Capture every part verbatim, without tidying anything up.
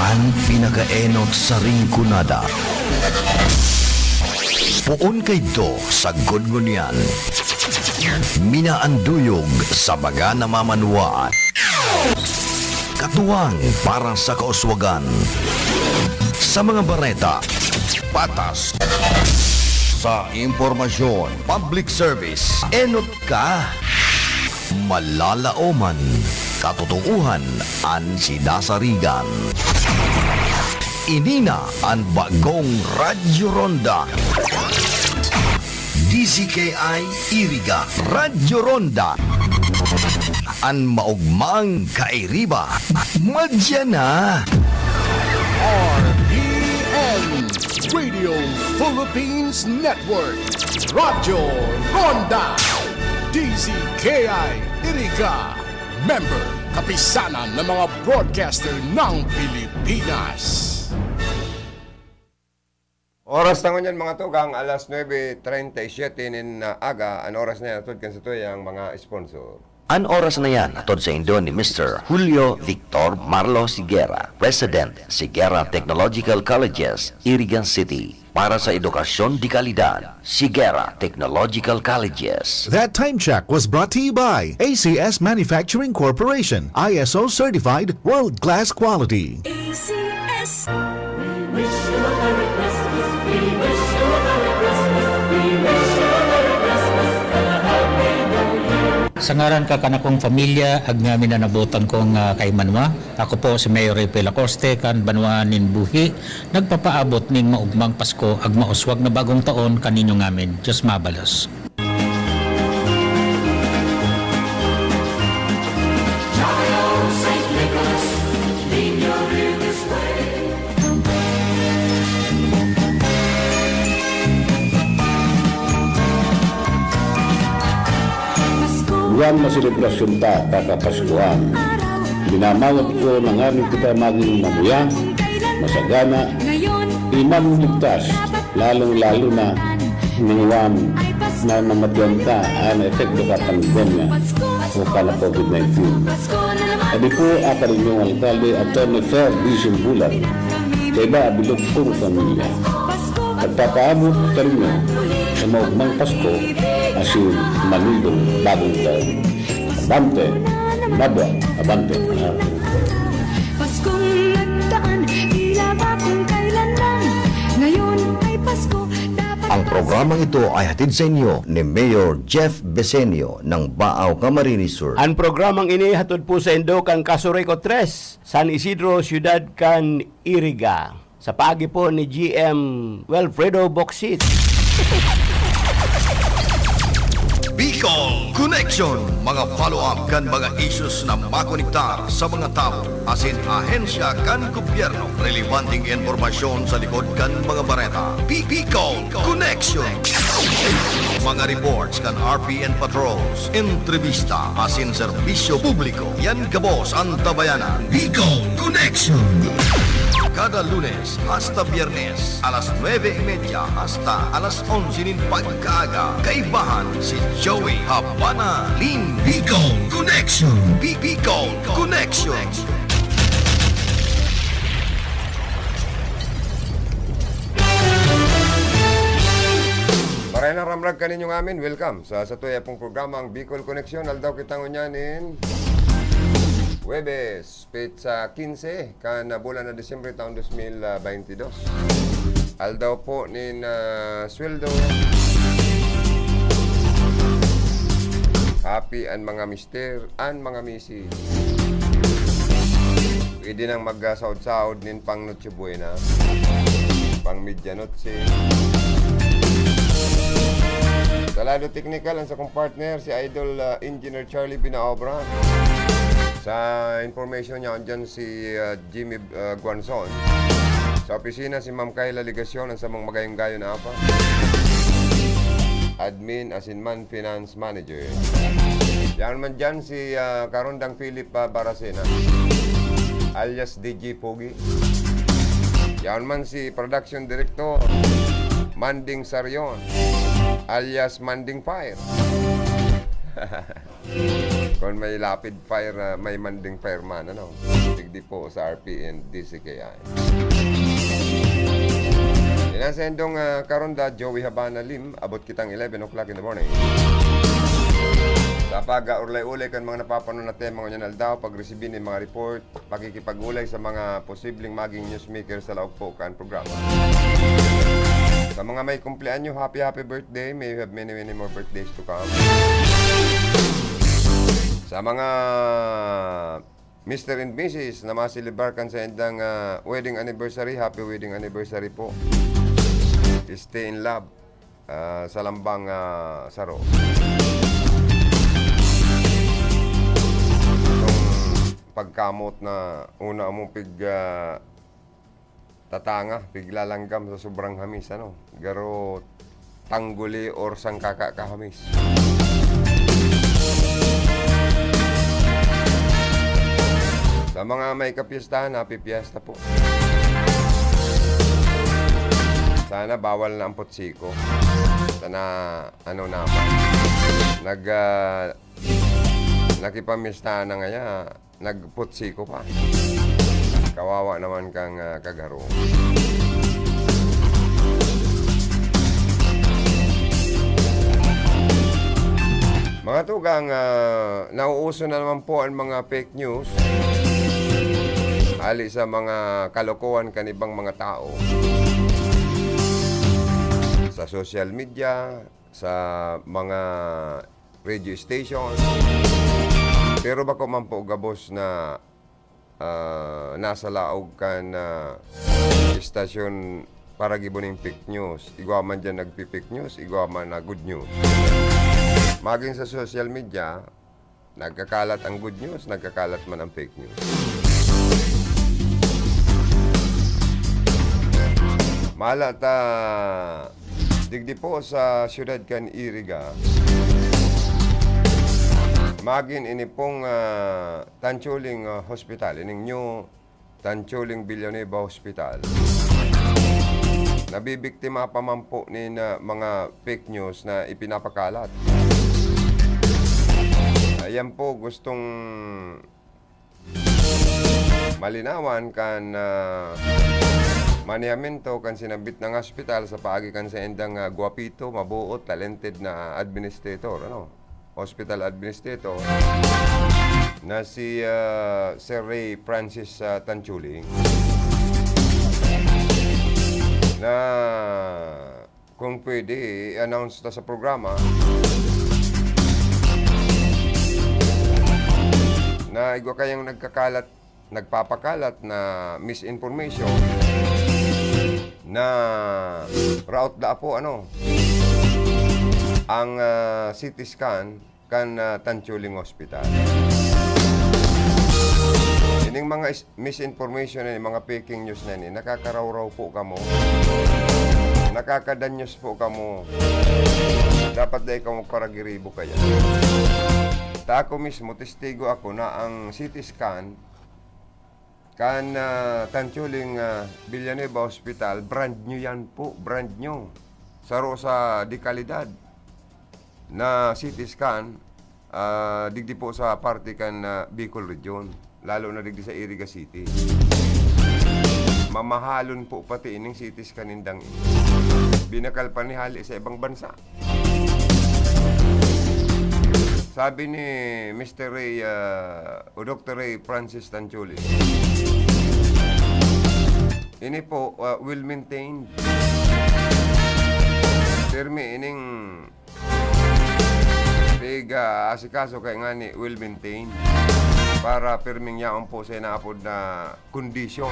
An pinakaenot sa Rinconada. Poon kaidto sagkod ngunyan. Minaanduyog sa mga namamanwaan. Katuwang para sa kauswagan. Sa mga bareta, patas. Sa impormasyon, public service, enot ka. Malalaoman, katotoohan an sinasarigan. Ini na an bagong Radyo Ronda. D Z K I Iriga, Radyo Ronda. An maogmang kairiba, madya na. R P N, Radio Philippines Network, Radyo Ronda, D Z K I Iriga, member, kapisanan ng mga broadcaster ng Pilipinas. Oras na ngunyan, mga tugang, alas nuebe treinta y siete nin, ah, aga. An oras na yan, atod kan satuyang mga sponsor. An oras na yan, atod saindo ni Mister Julio Victor Marlo Sigera, President, Sigera Technological Colleges, Iriga City, para sa edukasyon de kalidad. Sigera Technological Colleges. That time check was brought to you by A C S Manufacturing Corporation, I S O certified, world-class quality. A C S. We wish you a Merry Christmas. We wish you a Merry Christmas. We wish you a Merry Christmas and a Happy New Year. Sa ngaran ka kan akong pamilya, ag ngamin na nabotan kong, ah, kaimanwa, ako po si Mayor Rafael Acoste, kan banwaan nin Buhi, nagpapaabot nin maogmang Pasko ag mauswag na bagong taon kaninyo ngamin. Diyos mabalos. Buwan na selebrasyon ta, kakapaskuhan. Minamawot ko na nganing kita magin mamuya, masagana, iman ligtas, lalong-lalo na ngani na namatian ta an epekto kan pandemya o kan COVID nineteen. Kami po an inyong alkalde, Attorney Fer Dizon Bulan, kaiba an bilog kong pamilya. Nagpapaabot kaninyo sa maogmang Pasko asin manigong bagong taon. Abante, Nabua, abante. Paskong nagdaan, tila ba kung kailan lang. Ngayon ay Pasko, dapat Ang programang ito ay hatid sa inyo ni Mayor Jeff Besenio ng Baao, Camarines Sur. An programang ini hatod po saindo kan Casureco tres, San Isidro, siyudad kan Iriga. Sa paagi po ni G M Wilfredo Bocsit. Bicol Connection, mga follow-up kan mga issues na makonektar sa mga tawo asin ahensya kan gobyerno. Relebanteng impormasyon sa likod kan mga bareta. Bi-, Bicol Connection. Mga reports kan R P N patrols, entrevista asin serbisyo publiko. Yan gabos an tabayanan. Bicol Connection. Kada Lunes hasta Biyernes, alas nuebe y media hasta alas onse nin pagkaaga, kaibahan si Joey Habana Lim. Bicol Connection. Bi-, Bicol Connection. Maray na ramrag kaninyo ngamin, welcome sa satuya pong programang Bicol Connection. Aldaw kita ngunyan nin Huwebes, petsa quince kan bulan na Disyembre, taon dos mil baynte dos. Aldaw po nin, ah, sweldo. Happy an mga mister, an mga misis. Pwede nang magsaod-saod nin pang Noche Buena, pang Medianoche. Sa lado teknikal, an sakong partner, si Idol, ah, Engineer Charlie Binaobra. Sa information niya, andyan si, ah, Jimmy, ah, Guanzon. Sa opisina, si Ma'am Kayla Legacion, an samong magayon-gayon na apa. Admin, asin man, finance manager. Yan man dyan si, ah, Karondang Philip, ah, Baracena, alias D J Pogi. Yan man si Production Director Manding Sarion, alias Manding Fire. Kung may lapid fire, ah, may manding fireman, ano? Digdi po sa R P and D C K I. Yan ang sendong, ah, karonda, Joey Habana Lim, abot kitang eleven o'clock in the morning. Sa pag-ulay-ulay kan mga napapanon na tema ngunyan aldaw, pagresibi nin mga report, pakikipag-ulay sa mga posibleng maging newsmaker sa laog po kan programa. Sa mga may kumpleanyo, happy, happy birthday. May you have many, many more birthdays to come. Sa mga Mister and Missus na maselebrarkan sa indang, ah, wedding anniversary, happy wedding anniversary po. Stay in love, ah, sa lambang, ah, saro. Itong pagkamot na una mong pig, ah, tatanga, piglalanggam sa sobrang hamis, ano? Garo tangguli or sangkaka kahamis. Sa mga may kapiestahan, happy fiesta po. Sana bawal na ang putsiko. Sana, ano naman, nag, ah, nakipamiestahan na ngaya, nagputsiko pa. Kawawa naman kang, ah, kagaro. Mga tugang, ah, nauuso na naman po ang mga fake news hali sa mga kalokohan kan ibang mga tao sa social media, sa mga radio station. Pero bako man po gabos na, ah, nasa laog kan, ah, istasyon para gibo nin fake news. Igwa man diyan nagpi-fake news, igwa man na good news. Magin sa social media, nagkakalat ang good news, nagkakalat man ang fake news. Mala ta, digdi po sa siyudad kan Iriga, magin ini pong, ah, Tanchuling, ah, Hospital, ining new Tanchuling Villanueva Hospital, nabibiktima pa man po nin, ah, mga fake news na ipinapakalat. Ayan po, gustong malinawan kan, ah, manehamento kan sinambit na ospital sa paagi kan saindang, ah, gwapito, mabuot, talented na administrator, ano, hospital administrator na si, ah, Sir Ray Francis, ah, Tanchuling, na kung pwede, i-announce ta sa programa na igwa kayang nagkakalat, nagpapakalat na misinformation na raot da po, ano, ang, ah, C T scan kan, ah, Tanchuling Hospital. Ining mga is-, misinformation na ini, mga faking news na ini, nakakarawraw po kamo. Nakakadanyos po kamo. Dapat dai kamo paragiribo kaya. Ta ako mismo, testigo ako na ang C T scan kan, ah, Tanchuling, ah, Villanueva Hospital, brand new yan po, brand new. Saro sa dekalidad na C T scan, ah, digdi po sa parte kan, ah, Bicol Region, lalo na digdi sa Iriga City. Mamahalon po pati ining C T scan nindang ini. Binakal pa ni hali sa ibang bansa. Sabi ni Mister Ray, ah, o Doktor Ray Francis Tanchuli, ini po, ah, well maintained. Pirmi ining pig-aasikaso kay ngani well maintained para pirming yaon po sa inaapod na kondisyon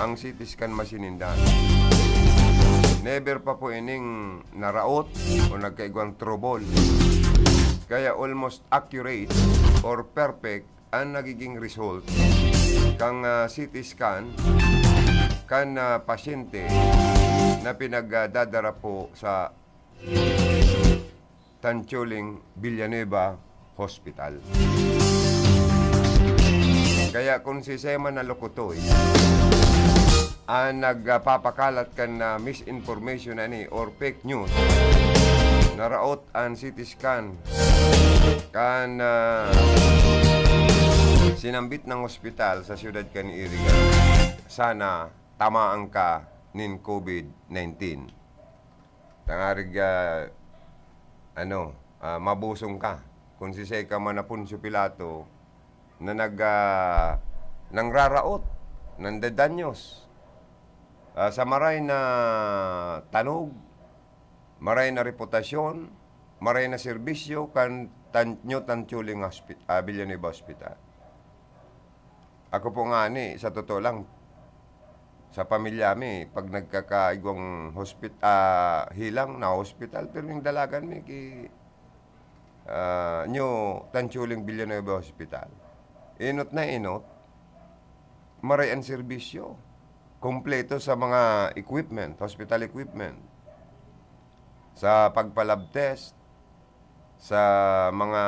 ang C T scan machine ninda. Never pa po ining naraot o nagkaigwang trouble. Kaya almost accurate or perfect ang nagiging result kang, ah, C T scan kan, ah, pasyente na pinagdadara po sa Tanchuling Villanueva Hospital. Kaya kung si Sema na Lokotoy ang nagpapakalat kan, ah, misinformation na ni or fake news, naraot ang C T scan Kan, ah, sinambit ng ospital sa siyudad kan Iriga, sana tamaan ka nin COVID nineteen. Tangarig, ah, ano, ah, mabusong ka. Kung sisay ka man na Poncio Pilato na nag, ah, nangraraot, nandadanyos, ah, sa maray na tanog, maray na reputasyon, maray na serbisyo kan Tan-, New Tanchuling Hospi-, ah, Villanueva Hospital. Ako po ngani, sa totoo lang, sa pamilya mi, pag nagkakaigwang hospit-, ah, hilang, na hospital, pero yung dalagan mi ki, ah, New Tanchuling Villanueva Hospital. Inot na inot, maray ang serbisyo. Kompleto sa mga equipment, hospital equipment. Sa pagpa-lab test, sa mga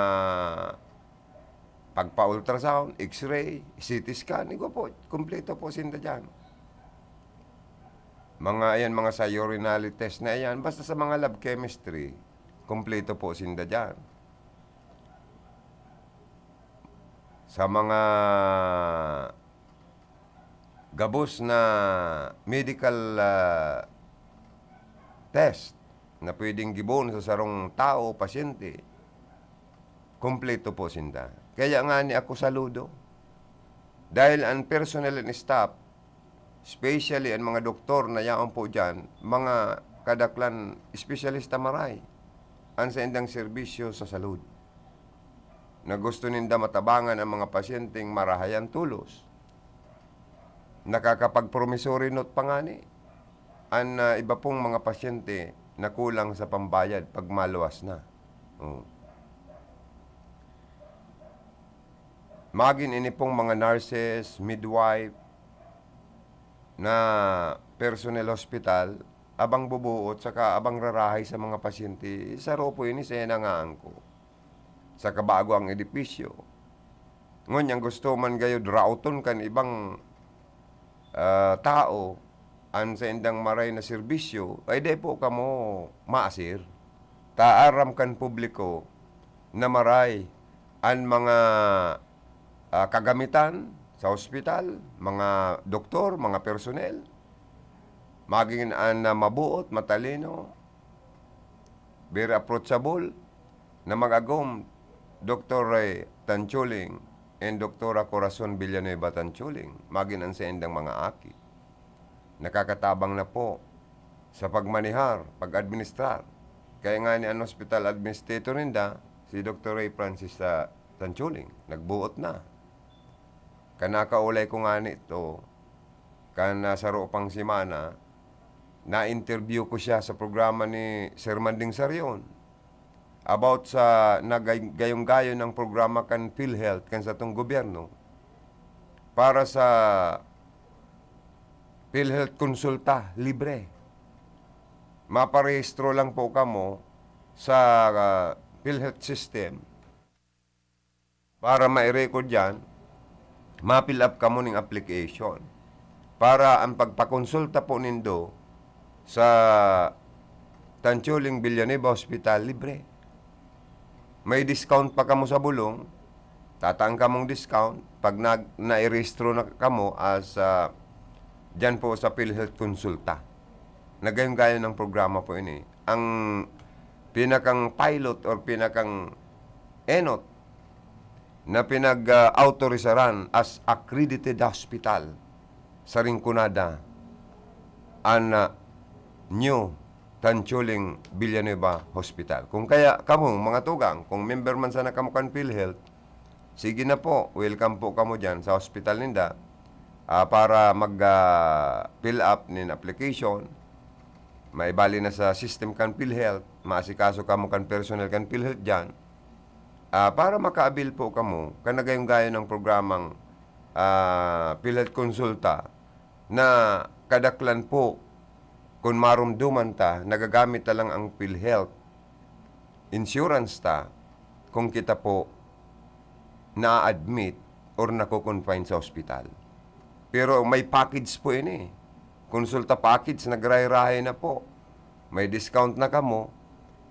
pagpa-ultrasound, X-ray, C T scan, igwa po, kompleto po sinda diyan. Mga, ayan, mga sa urinary test na yan, basta sa mga lab chemistry, kompleto po sinda diyan. Sa mga gabos na medical, ah, test na pwedeng gibohon sa sarong tao, pasyente, kompleto po sinda. Kaya ngani ako saludo. Dahil ang personnel and staff, especially ang mga doktor na yaon po diyan, mga kadaklan espesyalista maray ang saindang serbisyo sa salud, na gusto ninda matabangan ang mga pasyenteng marahay ang tulos. Nakakapag-promissory note pa ngani an, ah, iba pong mga pasyente na kulang sa pambayad pag maluwas na. Oh. Magin ini pong mga nurses, midwife, na personnel hospital, abang bubuot saka abang rarahay sa mga pasyente, saro po ini sa hinangaan ko. Sa kabago ang edipisyo. Ngunyan gusto man gayod raoton kan ibang, ah, tao an saindang maray na serbisyo, ay dai po kamo maasir. Ta aram kan publiko na maray an mga, ah, kagamitan sa ospital, mga doktor, mga personnel. Magin an, ah, mabuot, matalino, very approachable, na mag-agom, Doktor Ray Tanchuling and Doktora Corazon Villanueva Tanchuling, magin an saindang mga aki. Nakakatabang na po sa pagmanehar, pag-administrar. Kaya ngani an hospital administrator ninda, si Doktor Ray Francis, ah, Tanchuling, nagbuot na. Kan nakaulay ko ngani ito, kan, ah, saro pang semana, na-interview ko siya sa programa ni Sir Manding Sarion about sa nagay-, gayong-gayon ng programa kan PhilHealth, kan satong gobyerno, para sa PhilHealth Konsulta, libre. Maparehistro lang po kamo sa, ah, PhilHealth system. Para mai-record yan, ma-fill up kamo ning application. Para ang pagpakonsulta po nindo sa Tanchuling Villanueva Hospital, libre. May discount pa kamo sa bulong, tataan kamong discount pag nag-, nairehistro na kamo as, ah, dyan po sa PhilHealth Konsulta. Nagayong-gayon ang programa po ini. Ang pinakang pilot or pinakang enot na pinag-autorisaran as accredited hospital sa Rinconada, an, ah, New Tanchuling Villanueva Hospital. Kung kaya kamo, mga tugang, kung member man sana kamo kan PhilHealth, sige na po, welcome po kamo dyan sa hospital ninda, ah, para mag, ah, fill up nin application. Maibali na sa system kan PhilHealth, maasikaso kamo kan personnel kan PhilHealth dyan. Ah, para maka-avail po kamo kan nagayong-gayon ng programang, ah, PhilHealth Konsulta na kadaklan po, kun maromdoman ta, nagagamit ta lang ang PhilHealth insurance ta kung kita po na-admit or nako-confine sa ospital. Pero may package po ini. Konsulta package, nagrahay-rahay na po. May discount na kamo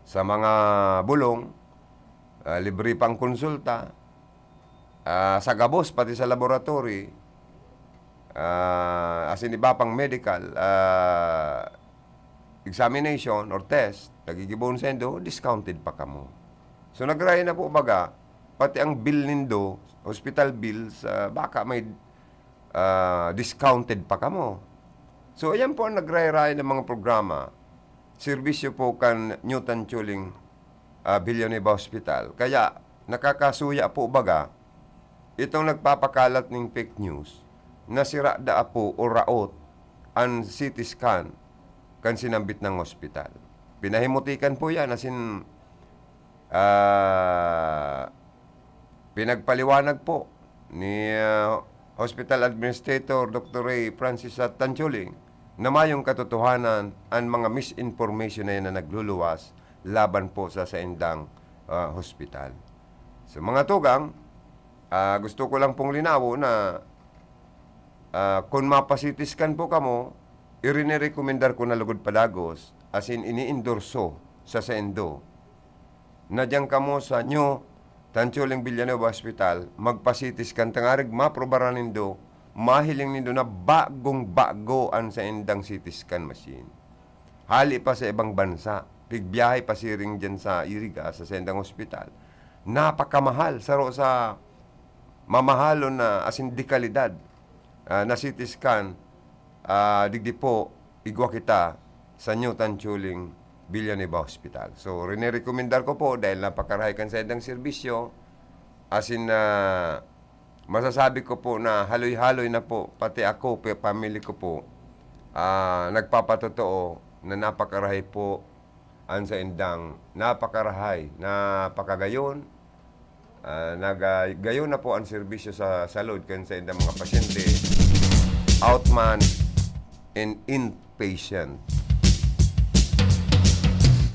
sa mga bulong, ah, libre pang konsulta, ah, sa gabos, pati sa laboratory, ah, asin iba pang medical, ah, examination or test, nagigibohon saindo, discounted pa kamo. So, nagray na po baga, pati ang bill nindo, hospital bills, ah, baka may, ah, discounted pa kamo. So, ayan po ang nagray-ray ng mga programa, serbisyo po kan New Tanchuling, ah, Villanueva Hospital. Kaya, nakakasuya po baga, itong nagpapakalat ning fake news, na sira daa po o raot an C T scan kan sinambit ng hospital. Pinahimutikan po yan, asin, ah, pinagpaliwanag po ni, ah, Hospital Administrator Doctor Ray Francis Tanchuling na mayong katotohanan an mga misinformation na yan na nagluluwas laban po sa saindang, ah, hospital. So, mga tugang, ah, gusto ko lang pong linawo na, ah, kun mapa-C T scan po kamo, irinirekomendar ko na lugod padagos, asin ini-endorso sa saindo, na diyan kamo sa New Tanchuling Villanueva Hospital, magpa-C T scan tangarig maprobaran nindo, mahiling nindo na bagong-bago an saindang C T scan machine. Hali pa sa ibang bansa, pigbiyahe pa siring diyan sa Iriga, sa saindang hospital. Napakamahal, saro sa mamahalon na, asin de kalidad, ah, na C T scan, ah, digdi po, igwa kita sa New Tanchuling Villanueva Hospital. So, rinerekomendar ko po dahil napakarahay kan saindang serbisyo, asin, ah, masasabi ko po na haloy-haloy na po, pati ako, pe-, family ko po, ah, nagpapatotoo na napakarahay po an saindang napakarahay, napakagayon, ah, naga-, gayon na po ang serbisyo sa salud kan saindang mga pasyente, outman and inpatient.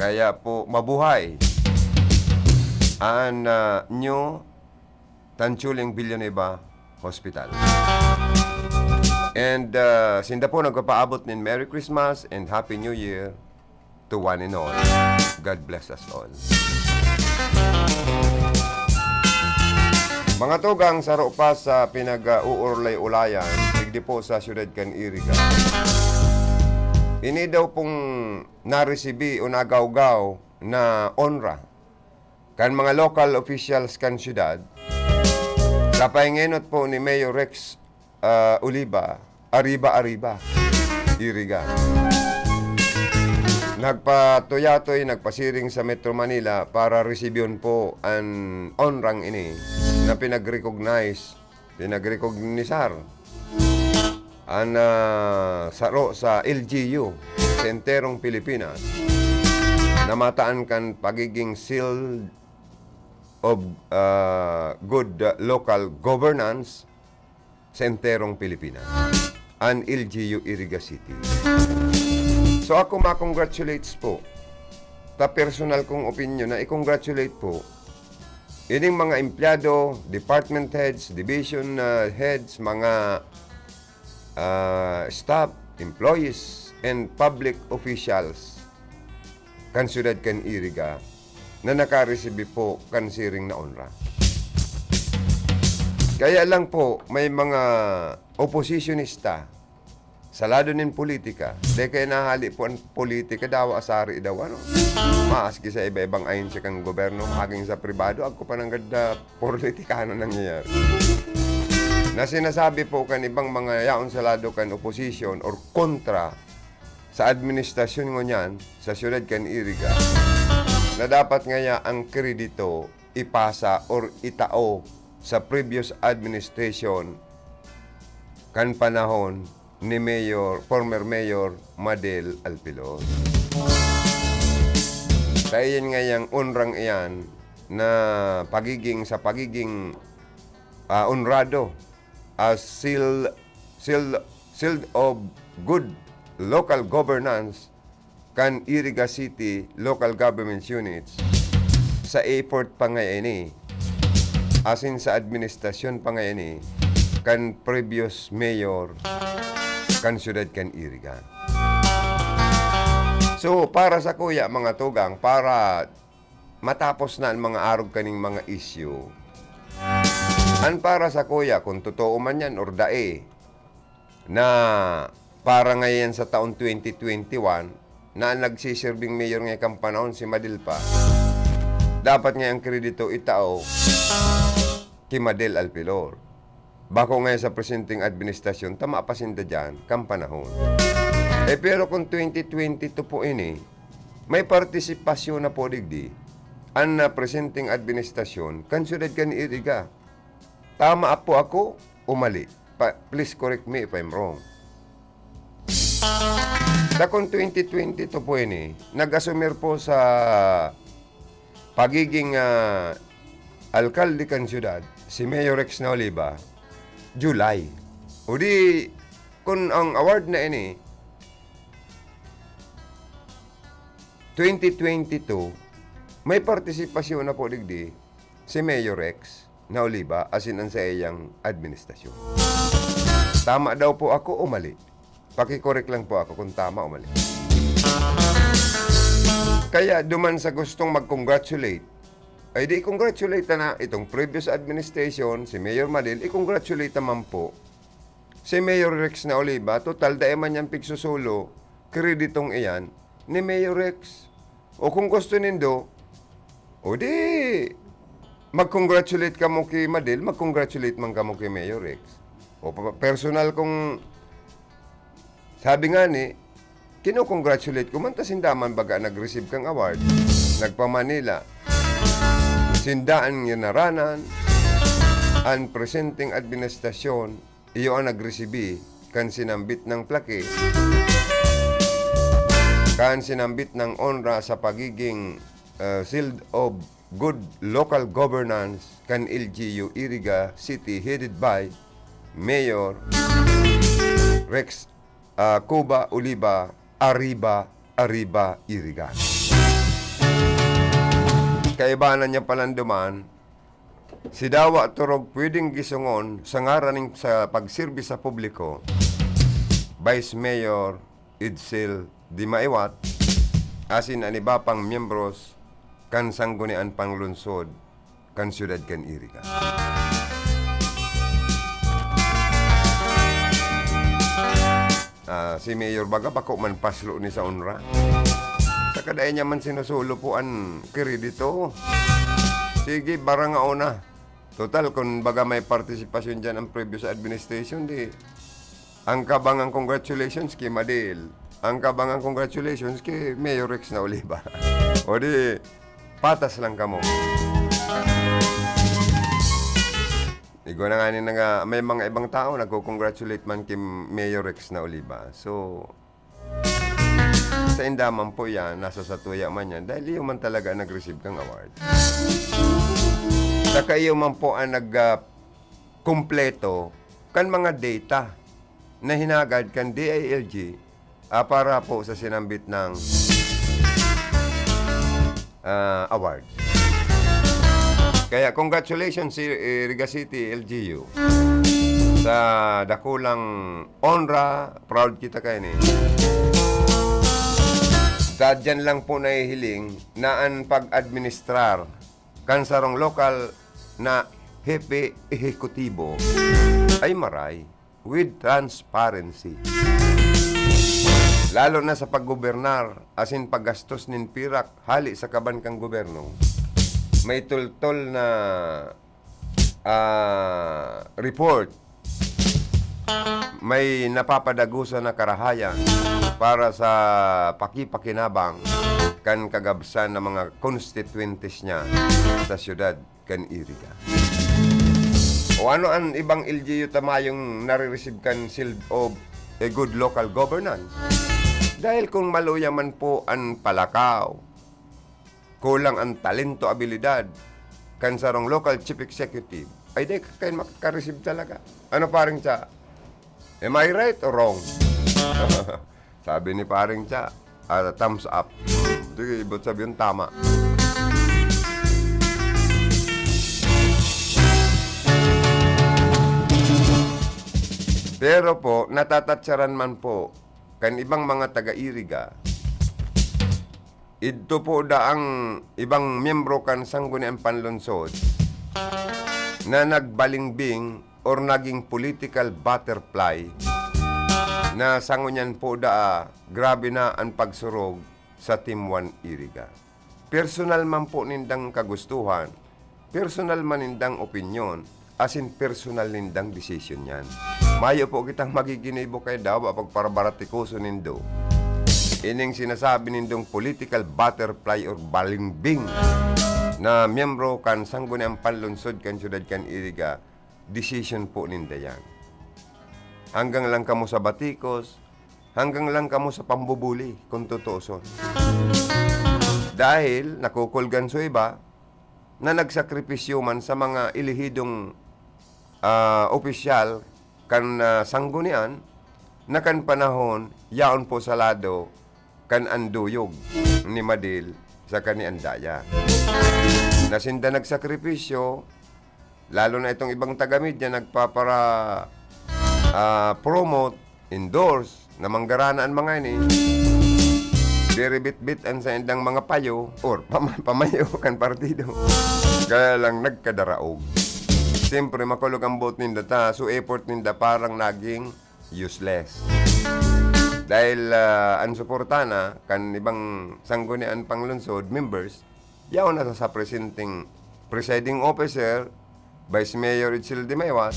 Kaya po, mabuhay an, ah, New Tanchuling Villanueva Hospital. And, ah, sinda po nagpapaabot nin Merry Christmas and Happy New Year to one and all. God bless us all. Mga tugang, saro pa sa pinag-uurlay-ulayan, digdi po sa siyudad kan Iriga. Ini daw pong naresibi o nagawgaw na onra kan mga local officials kan siyudad, sa pahingenot po ni Mayor Rex, ah, Oliva, Arriba, Arriba, Iriga. Nagpatuyatoy, nagpasiring sa Metro Manila para resibyon po an onrang ini na pinag-recognize, pinag-recognisar an, ah, saro sa L G U sa enterong Pilipinas na mataan kan pagiging seal of, ah, good, ah, local governance sa enterong Pilipinas, an L G U Iriga City. So, ako ma-congratulates po. Ta personal kong opinyon na i-congratulate po ining mga empleyado, department heads, division, ah, heads, mga, ah, staff, employees, and public officials kan siyudad kan Iriga na nakaresibi po kan siring na onra. Kaya lang po, may mga oposisyonista sa lado nin politika, dai kaya nahali po an politika, dawa asari daw, ano? Maski sa iba-ibang ahensya kan gobyerno, maging sa pribado, agko pa nanggad na politikano nangyayari. Na sinasabi po kan ibang mga yaon sa lado kan oposisyon or kontra sa administrasyon ngunyan sa siyudad kan Iriga, na dapat ngaya ang kredito ipasa or itao sa previous administration kan panahon ni Mayor, former Mayor Madel Alpilon. Kaya yan nga yang onrang iyan na pagiging, sa pagiging, ah, onrado as seal, seal, seal of good local governance kan Iriga City Local Government Units sa effort pa nga ini, asin sa administrasyon pa nga ini kan previous mayor kan siyudad kan Iriga. So, para sa kuya, mga tugang, para matapos na an mga arog kaning mga isyu, an para sakuya, kun totoo man yan or dai, na para ngayon sa taon twenty twenty-one, na an nagsisirbing mayor ngaya kan panahon si Madel pa, dapat ngaya an kredito itao ki Madel Alpilor. Bako ngaya sa presenteng administrasyon, tama pa sinda diyan kan panahon. Eh, pero kun twenty twenty-two po ini, may partisipasyon na po digdi an, ah, presenteng administrasyon kan siyudad kan Iriga. Tama po ako o mali? Pa-, please correct me if I'm wrong. Dakon twenty twenty-two po ini, nag-asumir po sa pagiging, ah, alkalde kan siyudad si Mayor Rex Naoliva, July. O di, kun ang award na ini, twenty twenty-two, may partisipasyon na po digdi si Mayor Rex Naoliva asin an saiyang administrasyon. Tama daw po ako o mali? Paki-correct lang po ako kung tama o mali. Kaya duman sa gustong mag-congratulate, ay di i-congratulate na itong previous administration, si Mayor Madel, i-congratulate naman po si Mayor Rex Naoliva. Total, dai man niyang pigsusulo, kreditong iyan ni Mayor Rex. O kung gusto nindo, o di, mag-congratulate kamo ki Madel, mag-congratulate man kamo ki Mayor Rex. O pa-, personal kung, sabi nga ni, kino-congratulate ko man ta sinda man baga nag-receive kang award, nagpa-Manila. Sinda an nginaranan, an presenteng administrasyon, iyo an nagresibi kan sinambit nang plake, kan sinambit nang onra sa pagiging, ah, Seal of Good Local Governance kan L G U Iriga City, headed by Mayor Rex, ah, Cuba Oliva. Arriba, arriba, Iriga. Kaibanan niya palanduman, si Dawa Turog pwedeng gisungon sa ngaran ning sa pagserbi sa publiko, Vice Mayor Edsel Dimaiwat, asin an iba pang miyembros kan Sangguniang Panglungsod kan siyudad kan Iriga. Ah, si Mayor baga bako man paslo ni sa onra. Saka dai niya man sinusulo po an kredito. Sige, barangao na. Total, kun baga may partisipasyon diyan ang previous administration, di ang kabangang congratulations kay Madel. Ang kabangang congratulations kay Mayor Rex Naoliva. O di, patas lang kamo. Igwa na nga ni nga, may mga ibang tao nagko-congratulate man kay Mayor Rex Naoliva. So, sa inda man po yan, nasa satuya man yan, dahil iyo man talaga ang nag-receive kang award. Saka iyo man po ang nag, ah, kumpleto kan mga data na hinagad kan D I L G, ah, para po sa sinambit ng, ah, award. Kaya congratulations si, eh, Riga City L G U sa dakulang onra, proud kita kaini. Sa diyan lang po nahihiling na ang pag-administrar kan sarong lokal na hepe ehekutibo ay maray with transparency. Lalo na sa paggobernar asin paggastos nin pirak hali sa kaban kan gobyerno, may tultol na, ah, report, may napapadagusan na karahayan para sa pakipakinabang kan kagabsan ng mga konstituyentes niya sa siyudad kan Iriga. O ano an ibang L G U ta mayong nare-receive kan Seal of a Good Local Governance? Dahil kung maluya man po an palakaw, kulang an talento, abilidad kan sarong local chief executive, ay di ka kayo makaka-receive talaga. Ano, pareng Cha? Am I right or wrong? Sabi ni pareng Cha, ah, thumbs up. Sige, ibig sabihin, tama. Pero po, natatatsaran man po kan ibang mga taga-Iriga Idto po da ang ibang miyembro kan Sangguniang Panlungsod na nagbalingbing or naging political butterfly na sa ngunyan po da, ah, grabe na an pagsurog sa Team One Iriga. Personal man po nindang kagustuhan, personal man nindang opinyon, asin personal nindang desisyon yan. Mayo po kitang magiginibo kay dawa pagparabaratikoso nindo. Ining sinasabi nindong political butterfly or balingbing na miyembro kan Sangguniang Panlungsod kan Siyudad kan Iriga, desisyon po ninda yan. Hanggang lang kamo sa batikos, hanggang lang kamo sa pambubuli, kung tutuuson. Dahil nakukulgan so iba na nagsakripisyo man sa mga elehidong, ah, opisyal kan, ah, sanggunian na kan panahon yaon po sa lado kan anduyog ni Madil saka ni Andaya. Na sinda nagsakripisyo, lalo na itong ibang taga-media nagpapara-, ah, promote, endorse, na manggarana an mga ini. Diri bitbit an saindang mga payo or pama-, pamayo kan partido. Kaya lang nagkadaraog. Siyempre, makulog ang boot ninda ta, so effort ninda parang naging useless. Dahil, ah, ang suporta na kan ibang sanggunian panglungsod members, yaon na sa, sa presenting presiding officer, Vice Mayor Itzel de Maywat,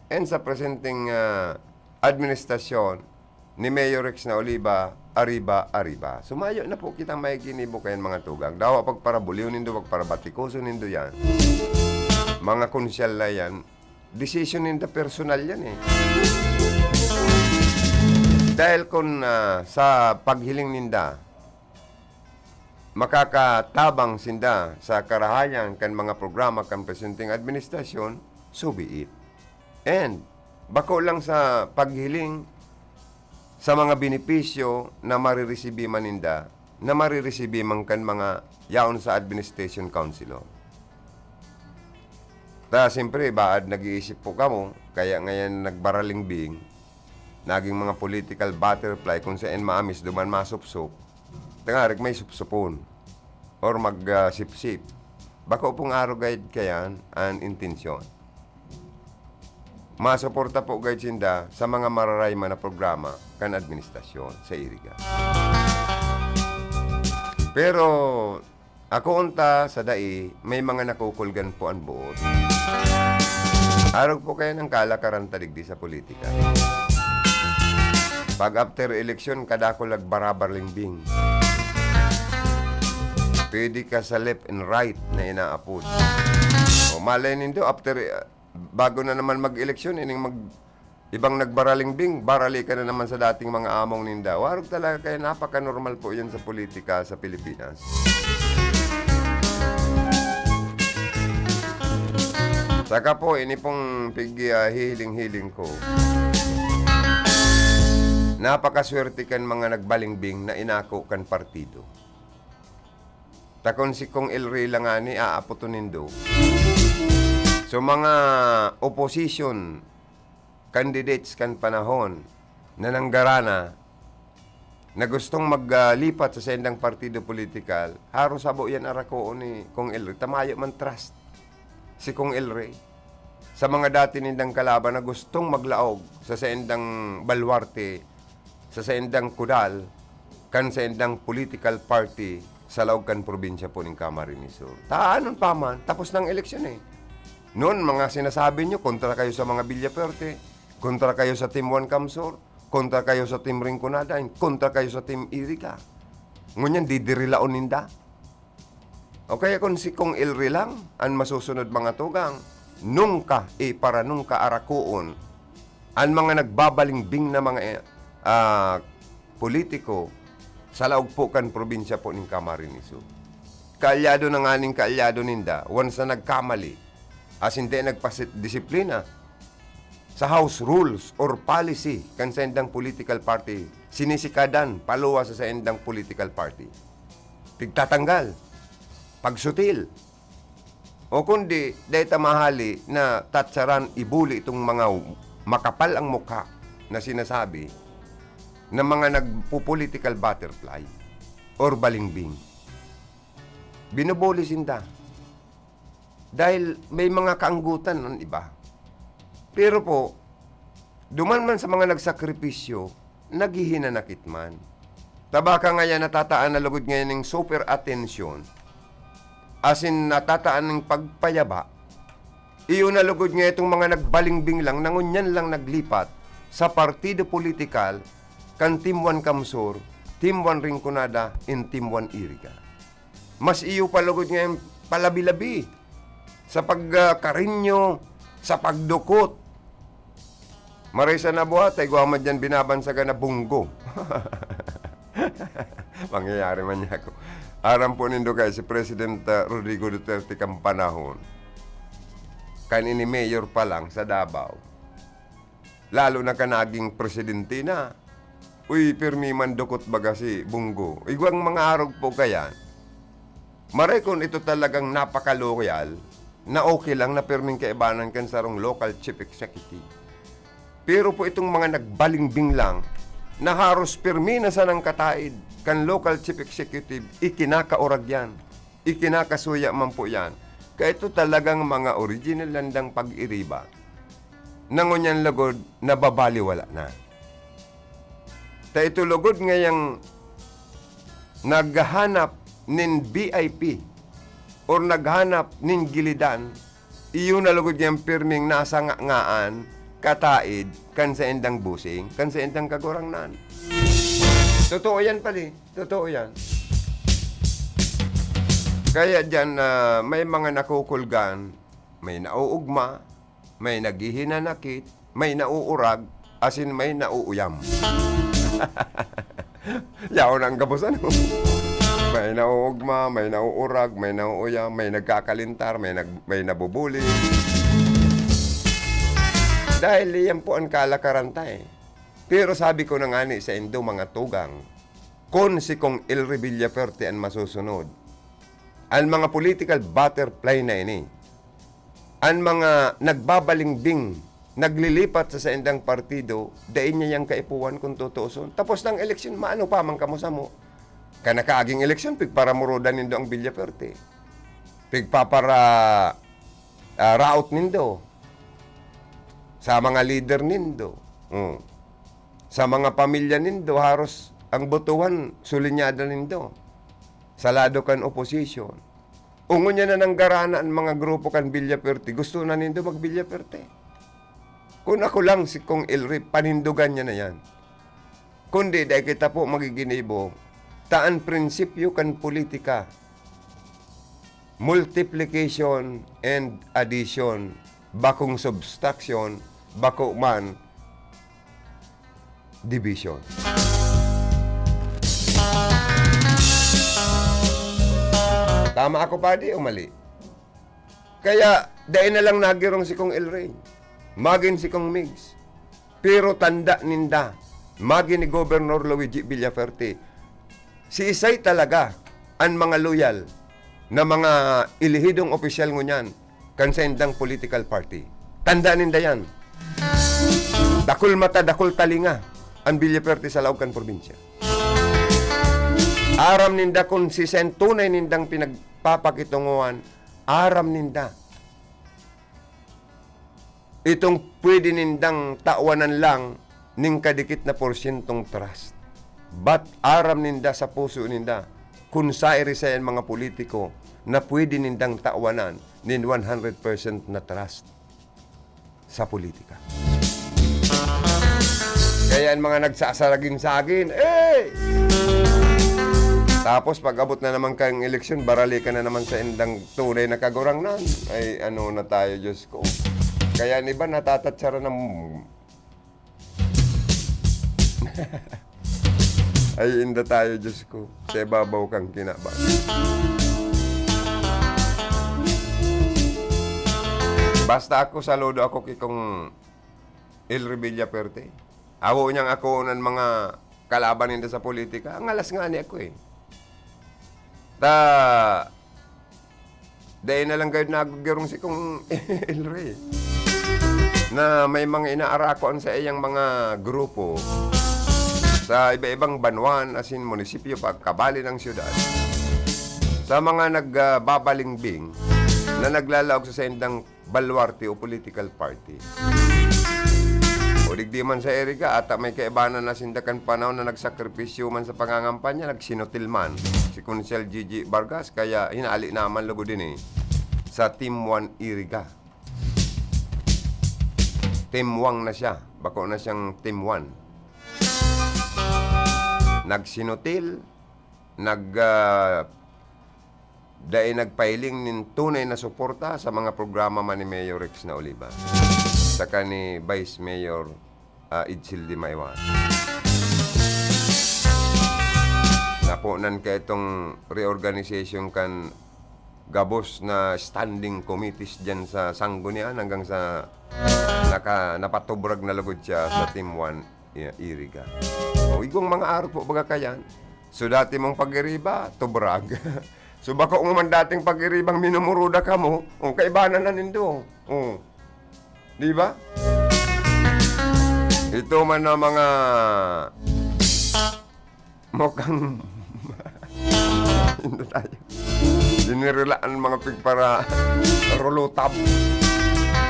and sa presenting, ah, administrasyon ni Mayor Rex na Oliva, arriba, arriba. Sumayo na po kitang may ginibo kayan, mga tugang. Dawa pagparabuliw nindo, pagparabatikoso nindo yan. Mga konsyal na yan, desisyon ninda personal yan eh. Dahil kung, ah, sa paghiling ninda, makakatabang sinda sa karahayan kan mga programa kan presenteng administrasyon, so be it. And bako lang sa paghiling sa mga benepisyo na mariresibi man ninda, na mariresibi man kan mga yaon sa administration council. Ta, siyempre, baad nag-iisip po kamo, kaya ngayon nagbaralingbing, naging mga political butterfly kung saan maamis duman masupsop, tangarig may supsupon or mag, ah, sipsip. Bako pong arog gayud kayan an intensyon. Masuporta po gayud sinda sa mga mararayman na programa kan administrasyon sa Iriga. Pero ako unta sa dai, may mga nakukulgan po an boot. Arog po kaya ng kalakaran ta digdi sa politika. Pag after eleksyon, kadakul nagbarabarlingbing. Pwede ka sa left and right na inaapod. O, malay nindo, after, uh, bago na naman mag-eleksyon, ining mag-, ibang nagbaralingbing, barali ka na naman sa dating mga among ninda. Warog talaga, kaya napaka-normal po yan sa politika sa Pilipinas. Saka po, ini pong pig-, ah, hihiling-hiling ko. Napakaswerte kan mga nagbalingbing na inako kan partido. Ta kun si Kong El Rey lang ngani, aapoton nindo. So, mga opposition candidates kan panahon na nanggarana na gustong mag, ah, lipat sa saindang partido politikal, haros sabo yan arakoon ni Kong El Rey. Ta mayo man trust si Kong El Rey sa mga dati nindang kalaban na gustong maglaog sa saindang baluarte, sa saindang kudal, kan saindang political party sa laog kan probinsya po nin Camarines Sur. Ta anon pa man, tapos na ang eleksyon eh. Noon, mga sinasabi nyo, kontra kayo sa mga Villafuerte, kontra kayo sa Team One Camsur, kontra kayo sa Team Rinconada, and kontra kayo sa Team Iriga. Ngunyan, didirilaon ninda. O kaya kun si Kong El Rey lang an masusunod, mga tugang, nungka, eh, para nungka arakoon an mga nagbabalingbing na mga, eh, ah, politiko sa laog po kan probinsya po nin Camarines Sur. Kaalyado na nganing kaalyado ninda, once na nagkamali, asin di nagpasidisiplina sa house rules or policy kan saindang political party, sinisikadan paluwas sa saindang political party. Pigtatanggal, pagsutil, o kundi, dai ta mahali na tatsaran, ibuli itong mga makapal ang mukha na sinasabi na mga nagpo-political butterfly or balingbing. Binubuli sinda. Dahil may mga kaanggutan an iba. Pero po, duman man sa mga nagsakripisyo, naghihinanakit man. Ta baka ngayan natataan na lugod ngayon ning super atensyon, asin natataan ning pagpayaba, iyo na lugod nga itong mga nagbalingbing lang na ngunyan lang naglipat sa partido politikal kan Team One Camsur, Team One Rinconada, and Team One Iriga. Mas iyo pa lugod ngayon palabi-labi sa pagkarinyo, sa pagdukot. Maray sa nabuhat, ay igwa man diyan binabansagan na bunggo. Mangyayari man niya ako. Aram po nindo kay si President, ah, Rodrigo Duterte kan panahon, kan ini mayor pa lang sa Davao, lalo na kan naging presidente na. Uy, pirmi man dukot baga si Bunggo. Igwang mga arog po kaya, maray kun ito talagang napaka-loyal, na okay lang na pirming kaibanan kan sarong local chief executive. Pero po itong mga nagbalingbing lang, na haros pirmi na sanang kataid kan local chief executive, ikinakaurag yan, ikinakasuya man po yan. Kaya ito talagang mga original landang pag-iriba na ngunyan lugod nababaliwala na. Ta ito lugod ngayang naghahanap nin V I P or naghanap nin gilidan, iyo na lugod ngayang pirming nasa nga-, ngaan, kataid, kan saindang busing, kan saindang kagurangnan. Totoo yan, pali. Totoo yan. Kaya diyan, ah, may mga nakukulgan, may nauugma, may naghihinanakit, may nauurag, asin may nauuyam. Yaon ang gabos, ano? May nauugma, may nauurag, may nauuyam, may nagkakalintar, may nag-, may nabubuli. Dahil iyan po ang kalakaran ta, eh. Pero sabi ko na ngani saindo, mga tugang, kun si Cong Elry Villafuerte an masusunod, an mga political butterfly na ini, an mga nagbabalingbing, naglilipat sa saindang partido, dai niya yang kaipuhan kun tutuoson. Tapos na ang eleksyon, maano pa man kamo samo? Kan nakaaging eleksyon, pigparamurodan nindo ang Villafuerte. Pigpapara-, ah, raot nindo sa mga lider nindo. Hmm. Sa mga pamilya nindo, haros ang botohan, sulinyada nindo sa lado kan oposisyon. O ngunyan na nanggarana an mga grupo kan Villafuerte, gusto na nindo mag-Villafuerte. Kun ako lang si Cong Elry, panindogan niya na yan. Kundi dai kita po magiginibo, ta an prinsipyo kan politika, multiplication and addition, bakong subtraction, bako man division. Tama ako, padi, o mali? Kaya, dai na lang nagirong si Cong Elry. Magin si Cong Migs. Pero tanda ninda, magin ni Gobernador Luigi Villafuerte, siisay talaga an mga loyal na mga elehidong opisyal ngunyan kan saindang political party. Tanda ninda yan. Dakul mata, dakul talinga an Villafuerte sa laog kan probinsya. Aram ninda kun siisay an tunay nindang pinagpapakitungohan, aram ninda. Itong pwede nindang tawanan lang ning kadikit na porsyentong trust. But aram ninda sa puso ninda kun siisay an mga politiko na pwede nindang tawanan nin one hundred percent na trust sa politika. Kaya ang mga nagsasaragin-sagin, eh! Tapos pag-abot na naman kang eleksyon, barali ka na naman sa indang tunay na kagurangnan. Ay, ano na tayo, Diyos ko. Kaya ang iba natatatsaran ng Ay, inda tayo, Diyos ko, sa ibabaw kang kinaban. Basta ako, saludo ako ki Cong Elry Villafuerte. Awo niyang ako nan mga kalaban ninda sa politika. Ang alas nga ni ako, eh. Ta, dai na lang gayud nagugirong si Cong Elry. Na may mga inaarakuan sa iyang mga grupo sa iba-ibang banwaan, asin munisipyo, pagkabali ng syudad. sa mga nagbabalingbing na naglalaog sa saindang baluarte o political party. O digdi man sa Iriga, ata may kaibanan na sinda kan panahon na nagsakripisyo man sa pangangampanya, nagsinutil man si Konsehal Gigi Vargas, kaya hinali naman lugod ini sa Team One Iriga. Team Wang na siya, bako na siyang Team One. Nagsinutil, nag, ah, dai nagpahiling nin tunay na suporta sa mga programa man ni Mayor Rex na Oliva saka ni Vice Mayor, ah, Edsel de Maywar. Naponan ka itong reorganization kan gabos na standing committees dyan sa Sanggunian hanggang sa naka-, napatubrag na lugod siya sa Team One, i-, Iriga. O, igwang mga arog po baga kayan. So, dati mong pag-iriba, tubrag. So, bako mo man dating pag-iribang minumuruda ka mo, o, kaibanan na nindo. O. Di ba? Ito man na mga mukhang inda tayo. Dinirilaan mga pigpara rulutab.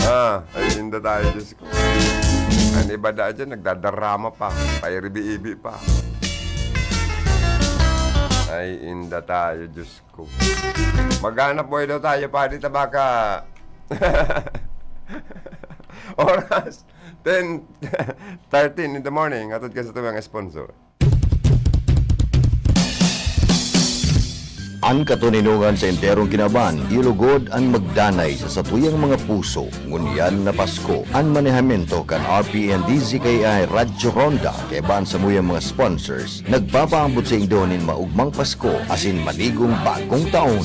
Ah, ay, inda tayo, Diyos ko. Ang iba da dyan, nagdadarama pa, pairibi-ibi pa. Ay, inda tayo, Diyos ko. Maghanap buhay daw tayo, padi tabaka. Oras, ten thirteen in the morning. Hatod ka sa tuyang sponsor. An katoninongan sa enterong kinaban, iyo lugod an magdanay sa satuyang mga puso. Ngunyan na Pasko, an manehamento kan R P N D Z K I Radyo Ronda, kaiba an samuyang mga sponsors, nagpapaabot saindo nin maugmang Pasko asin maligong bagong taon.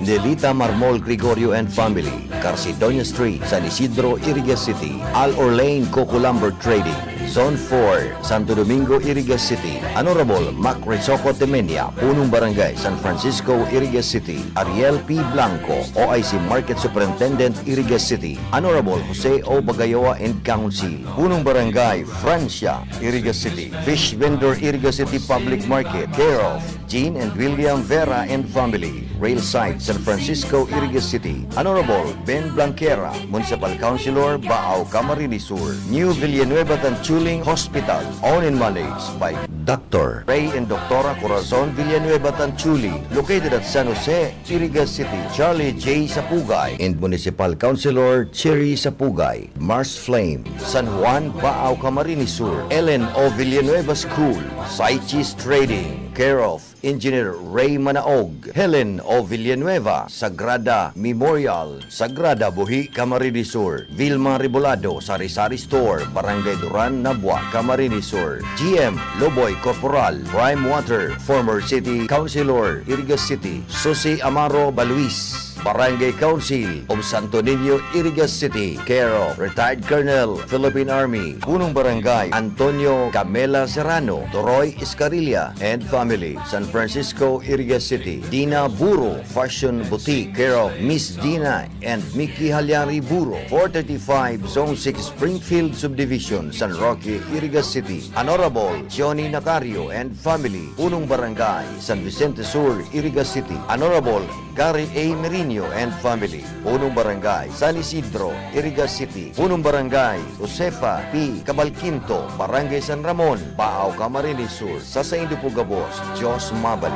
Nelita Marmol Gregorio and family, Carcedonia Street, San Isidro, Iriga City. Al Orlein Coco Lumber Trading, Zone four, Santo Domingo, Iriga City. Honorable Mac Rizoco Temenia, Punong Barangay, San Francisco, Iriga City. Ariel P. Blanco, O I C Market Superintendent, Iriga City. Honorable Jose O. Bagayoa and Council, Punong Barangay, Francia, Iriga City. Fish Vendor, Iriga City Public Market, care of Jean and William Vera and family, Railside, San Francisco, Iriga City. Honorable Ben Blanquera, Municipal Councilor, Baao, Camarines Sur. New Villanueva Tanchuling Hospital, owned and managed by Doctor Ray and Doctora Corazon Villanueva Tanchuling, located at San Jose, Iriga City. Charlie J. Sapugay and Municipal Councilor Cherry Sapugay. Mars Flame, San Juan, Baao, Camarines Sur. Ellen O. Villanueva School, Saichis Trading, care of Engineer Ray Manaog. Helen O. Villanueva, Sagrada Memorial, Sagrada, Buhi, Camarines Sur. Vilma Rebolado, Sari-Sari Store, Barangay Duran, Nabua, Camarines Sur. G M Loboy Corporal, Prime Water, former City Councilor, Iriga City. Susi Amaro Baluis, Barangay Council of Santo Niño, Iriga City, care of Retired Colonel, Philippine Army. Punong Barangay, Antonio Camela Serrano, Toroy Escarilla and family, San Francisco, Iriga City. Dina Buro Fashion Boutique, care of Miss Dina and Mickey Halyari Buro, four thirty-five, Zone six, Springfield Subdivision, San Roque, Iriga City. Honorable Johnny Nacario and family, Punong Barangay, San Vicente Sur, Iriga City. Honorable Gary A. Merino and family, Punong Barangay, San Isidro, Iriga City. Punong Barangay, Josefa P. Cabalquinto, Barangay San Ramon, Baao, Camarines Sur. Sa saindo po gabos, Diyos mabalos.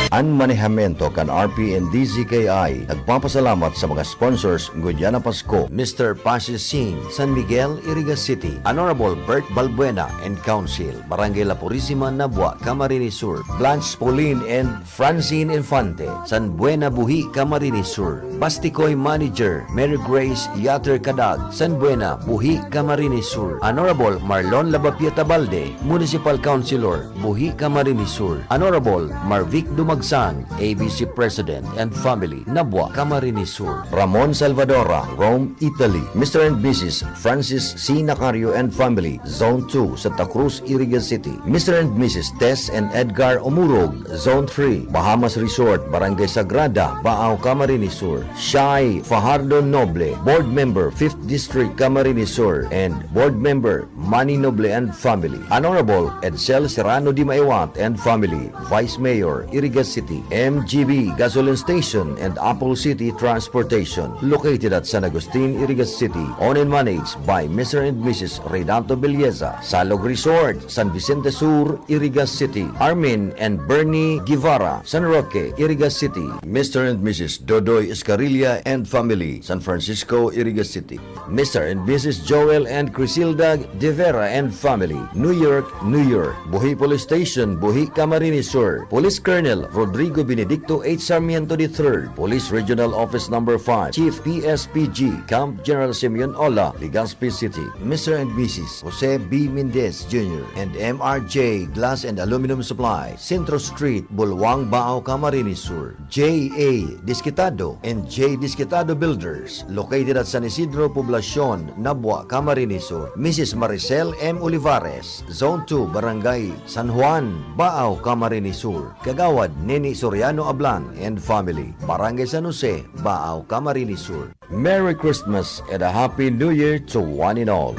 An manehamento kan R P N D Z K I nagpapasalamat sa mga sponsors ngunyan na Pasko, Mister Pasi Singh, San Miguel, Iriga City, Honorable Bert Balbuena and Council, Barangay La Purisima, Nabua, Camarines Sur, Blanche Pauline and Francine Infante, San Buena, Buhi, Camarines Sur, Bastikoy Manager, Mary Grace Yater Kadag, San Buena, Buhi, Camarines Sur, Honorable Marlon Labapia Tabalde, Municipal Councilor, Buhi, Camarines Sur, Honorable Marvic Dumag San, A B C President and family, Nabua, Camarines Sur. Ramon Salvadora, Rome, Italy, Mister and Missus Francis C. Nacario and family, Zone two, Santa Cruz, Iriga City, Mister and Missus Tess and Edgar Omurog, Zone three, Bahamas Resort, Barangay Sagrada, Baao, Camarines Sur, Shai Fajardo Noble, Board Member, fifth District, Camarines Sur, and Board Member, Manny Noble and family. Honorable Edsel Serrano Di Maiwat and family, Vice Mayor, Iriga City, M G B Gasoline Station and Apple City Transportation, located at San Agustin, Iriga City, owned and managed by Mister and Missus Renato Belleza, Salog Resort, San Vicente Sur, Iriga City, Armin and Bernie Guevara, San Roque, Iriga City, Mister and Missus Dodoy Escarilla and family, San Francisco, Iriga City. Mister and Missus Joel and Crisilda De Vera and family, New York, New York. Buhi Police Station, Buhi, Camarines Sur. Police Colonel Rodrigo Benedicto H. Sarmiento the third, Police Regional Office Number five, Chief P S P G, Camp General Simeon Ola, Legazpi City. Mister and Missus Jose B. Mendez Junior and M R J Glass and Aluminum Supply, Centro Street, Bulwang, Baao, Camarines Sur. J A Disquitado and J Disquitado Builders, located at San Isidro, Poblacion, Nabua, Camarines Sur. Missus Maricel M. Olivares, Zone two, Barangay San Juan, Baao, Camarines Sur. Kagawad Neni Soriano Ablan and family, Barangay San Jose, Baao, Camarines Sur. Merry Christmas and a Happy New Year to one and all.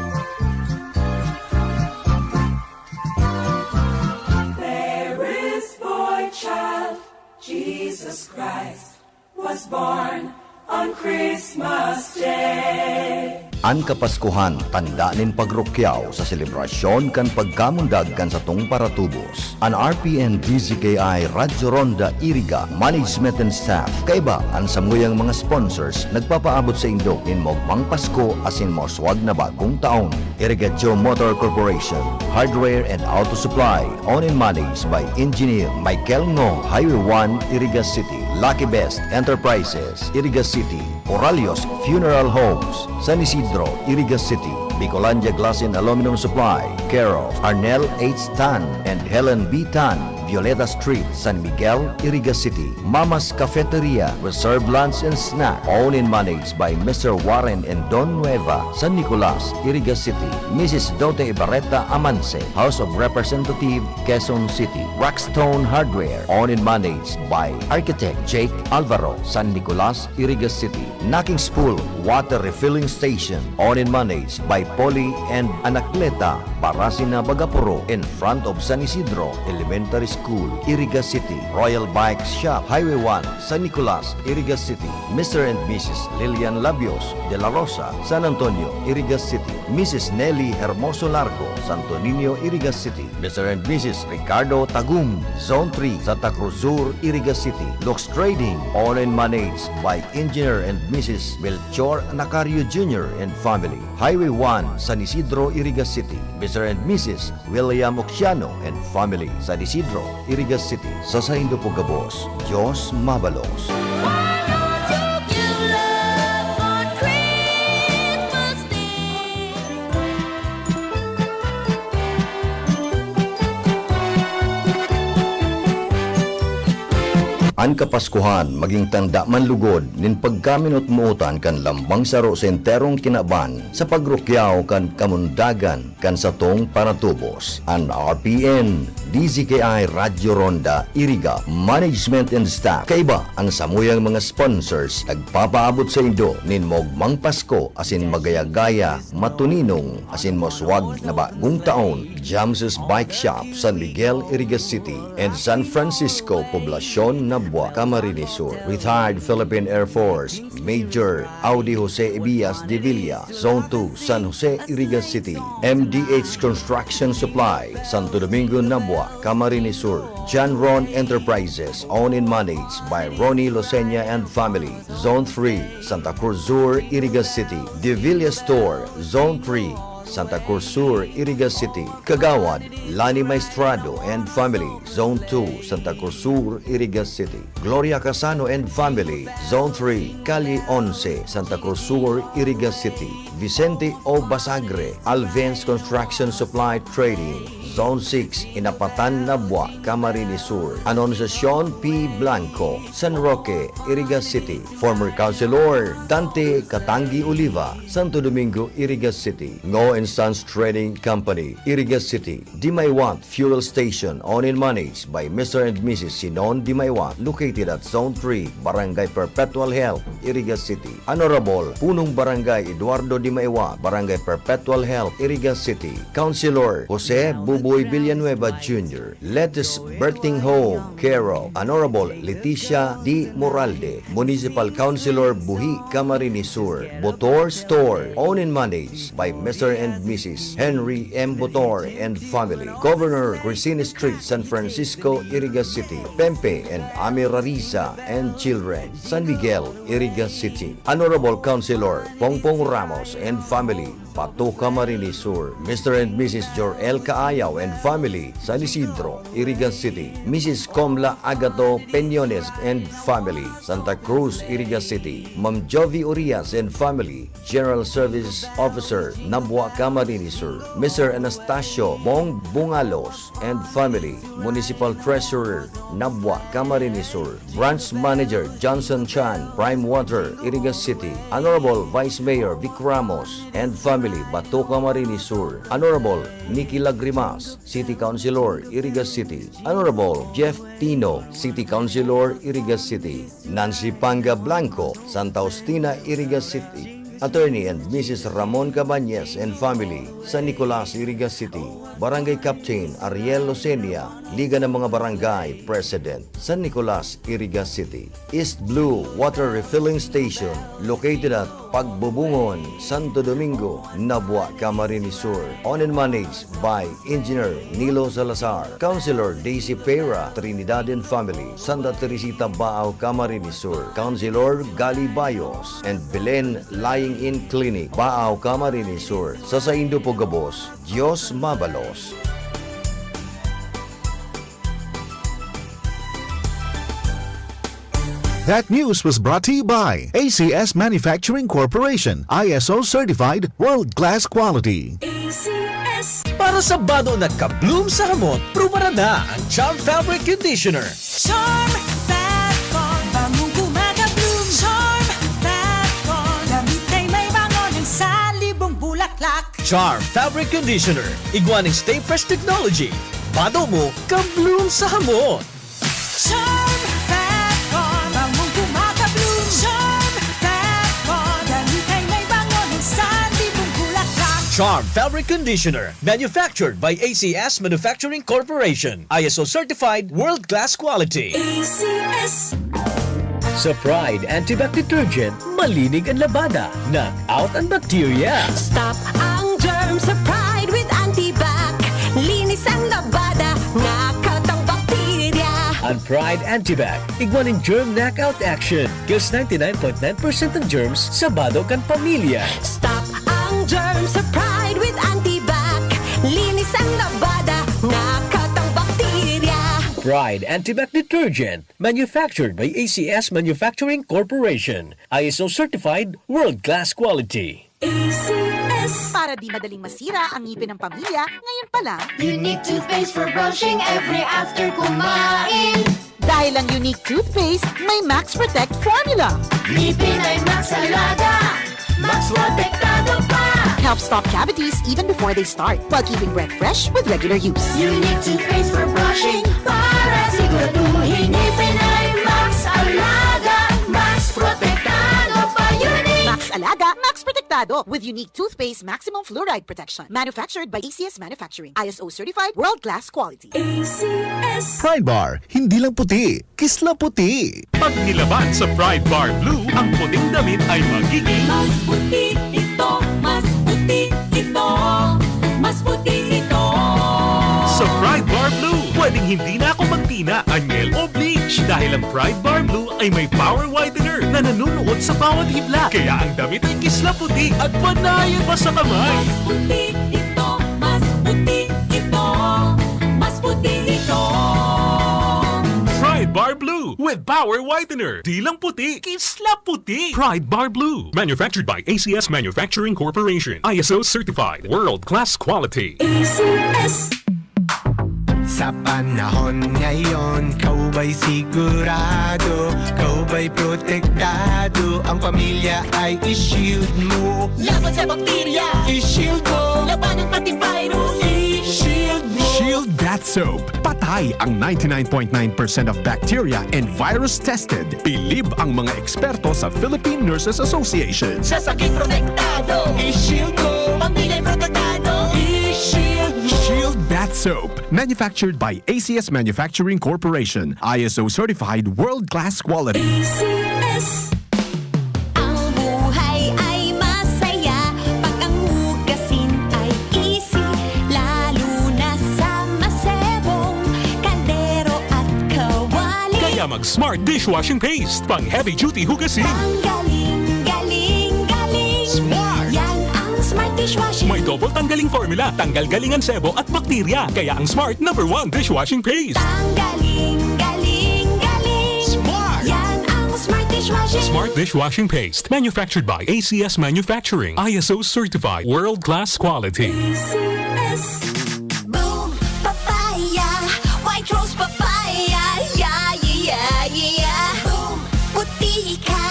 There is boy child, Jesus Christ, was born on Christmas Day. An Kapaskuhan, tanda nin pagrukyaw sa selebrasyon kan pagkamundag kan satong paratubos. An R P N D Z K I Radyo Ronda Iriga, management and staff, kaiba an samuyang mga sponsors, nagpapaabot saindo nin maogmang Pasko asin mauswag na bagong taon. Iriga Joe Motor Corporation, Hardware and Auto Supply, owned and managed by Engineer Michael Ngo, Highway one, Iriga City. Lucky Best Enterprises, Iriga City. Oralios Funeral Homes, San Isidro, Iriga City. Bicolandia Glass and Aluminum Supply, care of Arnel H. Tan and Helen B. Tan, Violeta Street, San Miguel, Iriga City. Mama's Cafeteria, reserve lunch and snack, owned and managed by Mister Warren and Don Nueva, San Nicolas, Iriga City. Missus Dote Ibarreta Amanse, House of Representative, Quezon City. Rockstone Hardware, owned and managed by Architect Jake Alvaro, San Nicolas, Iriga City. Naking's Pool, Water Refilling Station, owned and managed by Polly and Anacleta Barasina Bagapuro, in front of San Isidro Elementary School, Iriga City. Royal Bike Shop, Highway one, San Nicolas, Iriga City. Mister and Missus Lilian Labios de la Rosa, San Antonio, Iriga City. Missus Nelly Hermoso Largo, Santo Niño, Iriga City. Mister and Missus Ricardo Tagum, Zone three, Santa Cruz Sur, Iriga City. Lux Trading, owned and managed by Engineer and Missus Melchor Nacario Junior and family. Highway one, San Isidro, Iriga City. Mister and Missus William Oxiano and family, San Isidro, Iriga City. Sa saindo po gabos, Diyos mabalos. An Kapaskuhan magin tanda man lugod nin pagkaminotmotan kan lambang saro sa enterong kinaban sa pagrukyaw kan kamundagan kan satong paratubos. An R P N, D Z K I Radyo Ronda, Iriga, management and staff, kaiba an samuyang mga sponsors, nagpapaabot saindo nin maogmang Pasko asin magaya-gaya, matuninong asin mauswag na bagong taon. James's Bike Shop, San Miguel, Iriga City, and San Francisco, Poblacion, Nabua, Camarines Sur. Retired Philippine Air Force Major Audi Jose Ebias de Villa, Zone two, San Jose, Iriga City. M D H Construction Supply, Santo Domingo, Nabua, Camarines Sur. John Ron Enterprises, owned and managed by Ronnie Losenya and family, Zone three, Santa Cruz Sur, Iriga City. De Villa Store, Zone three, Santa Cruz Sur, Iriga City. Kagawad Lani Maestrado and family, Zone two, Santa Cruz Sur, Iriga City. Gloria Casano and family, Zone three, Calle Once, Santa Cruz Sur, Iriga City. Vicente O. Basagre, Alvens Construction Supply Trading, Zone six, Inapatan, Nabua, Camarines Sur. Anunciacion P. Blanco, San Roque, Iriga City. Former Councilor Dante Katanggi Oliva, Santo Domingo, Iriga City. Ngo and Sons Trading Company, Iriga City. Dimaywat Fuel Station, owned and managed by Mister and Missus Sinon Dimaywat, located at Zone three, Barangay Perpetual Health, Iriga City. Honorable Punong Barangay Eduardo Dimaywat, Barangay Perpetual Health, Iriga City. Councilor Jose Buboy Villanueva Junior, Lettuce Birthing Home, care of Honorable Leticia D. Moralde, Municipal Councilor Buhi, Camarines Sur. Botor Store, owned and managed by Mister and Missus Henry M. Botor and family. Governor Crescent Street, San Francisco, Iriga City. Pempe and Ami Rariza and children, San Miguel, Iriga City. Honorable Councilor Pongpong Ramos and family, Bato, Camarines Sur. Mister and Missus Jor-el Caayaw and family, San Isidro, Iriga City. Missus Comla Agato Peñones and family, Santa Cruz, Iriga City. Ma'am Jovi Urias and family, General Service Officer, Nabua, Camarines Sur. Mister Anastasio Bong Bungalos and family, Municipal Treasurer, Nabua, Camarines Sur. Branch Manager Johnson Chan, Prime Water, Iriga City. Honorable Vice Mayor Vic Ramos and family, Bato, Camarines Sur. Honorable Nicky Lagrimas, City Councilor, Iriga City. Honorable Jeff Tino, City Councilor, Iriga City. Nancy Panga Blanco, Santa Justina, Iriga City. Attorney and Missus Ramon Cabañez and family, San Nicolas, Iriga City. Barangay Captain Ariel Losenia, Liga ng mga Barangay President, San Nicolas, Iriga City. East Blue Water Refilling Station, located at Pagbubungon, Santo Domingo, Nabua, Camarines Sur. Owned and managed by Engineer Nilo Salazar, Councilor Daisy Pera, Trinidad and family, Santa Teresita, Baao, Camarines Sur, Councilor Gali Bayos, and Belen Lying-in Clinic, Baao, Camarines Sur. Sa saindo po gabos, Diyos mabalos. That news was brought to you by A C S Manufacturing Corporation, I S O certified, world-class quality. A C S. Para sa bado na ka-bloom sa hamot, prubaran na ang Charm Fabric Conditioner. Charm Fat Bond, bangong kumaga-bloom. Charm Fat Bond, damit ay may bango ng salibong bulaklak. Charm Fabric Conditioner, igwa ning Stay Fresh Technology. Bado mo, ka-bloom sa hamot. Charm Fat Bond, bangong kumaga-bloom. Charm Fat Bond, damit ay may bango ng salibong bulaklak. Charm Fabric Conditioner, manufactured by A C S Manufacturing Corporation. I S O certified, world-class quality. A C S. Sa Pride Antibac Detergent, malinig ang labada, knock out ang bacteria. Stop ang germ sa Pride with Antibac. Linis ang labada, knock out ang bakterya. Ang Pride Antibac, igwa nin germ knockout action. Kills ninety-nine point nine percent ng germs sa bado kan pamilya. Stop ang germ sa Pride with Antibac. Linis ang labada, knock out ang bakterya. Pride Antibac Detergent, manufactured by A C S Manufacturing Corporation. I S O certified, world-class quality. A C S. Para di madaling masira ang ngipin ng pamilya, ngayon pa lang. Unique toothpaste for brushing every after kumain. Dahil ang Unique Toothpaste may Max Protect Formula. Ngipin ay Max Alaga, Max Protektado pa. Helps stop cavities even before they start, while keeping breath fresh with regular use. Unique toothpaste for brushing para siguraduhin ngipin ay Max Alaga, Max Protektado pa. Unique! Max Alaga, Max Protektado with Unique Toothpaste Maximum Fluoride Protection. Manufactured by A C S Manufacturing. I S O certified, world-class quality. A C S. Pride Bar, hindi lang puti, kisla puti. Pag nilaban sa Pride Bar Blue, ang puting damit ay magiging mas puti ito, mas puti ito, mas puti ito. Sa Pride Bar Blue, pwedeng hindi na ako magtina, anyel o bleach. Dahil ang Pride Bar Blue ay may power whitener na nanunuot sa bawat hibla. Kaya ang damit ay kisla puti at panayan pa sa kamay. Mas puti ito, mas puti ito, mas puti ito. Pride Bar Blue with power whitener. Di lang puti, kisla puti. Pride Bar Blue. Manufactured by A C S Manufacturing Corporation. I S O certified. World class quality. A C S. Sa panahon ngayon, ikaw ba'y sigurado? Ikaw ba'y protektado? Ang pamilya ay i-shield mo. Laban sa bakterya, i-shield mo. Labanan pati virus, i-shield mo. Shield Bath Soap. Patay ang ninety-nine point nine percent of bacteria and virus tested. Bilib ang mga eksperto sa Philippine Nurses Association. Sa sakit protektado, i-shield mo. Pamilya protektado, i-shield mo. Shield Bath Soap. Manufactured by A C S Manufacturing Corporation. I S O certified world-class quality. A C S. Ang buhay ay masaya pag ang hugasin ay easy. Lalo na sa masebong kaldero at kawali. Kaya mag Smart Dishwashing Paste. Pang heavy duty hugasin. Ang galing, galing, galing. Smart! Yan ang Smart Dishwashing. May double tanggaling formula. Tanggal galing ang sebo at bakterya. Kaya ang Smart number one dishwashing paste. Ang galing, galing, galing. Smart! Yan ang Smart Dishwashing. Smart Dishwashing Paste. Manufactured by A C S Manufacturing. I S O certified. World class quality. A C S. Boom Papaya, White Rose Papaya, yeah, yeah, yeah, yeah. Boom, puti ka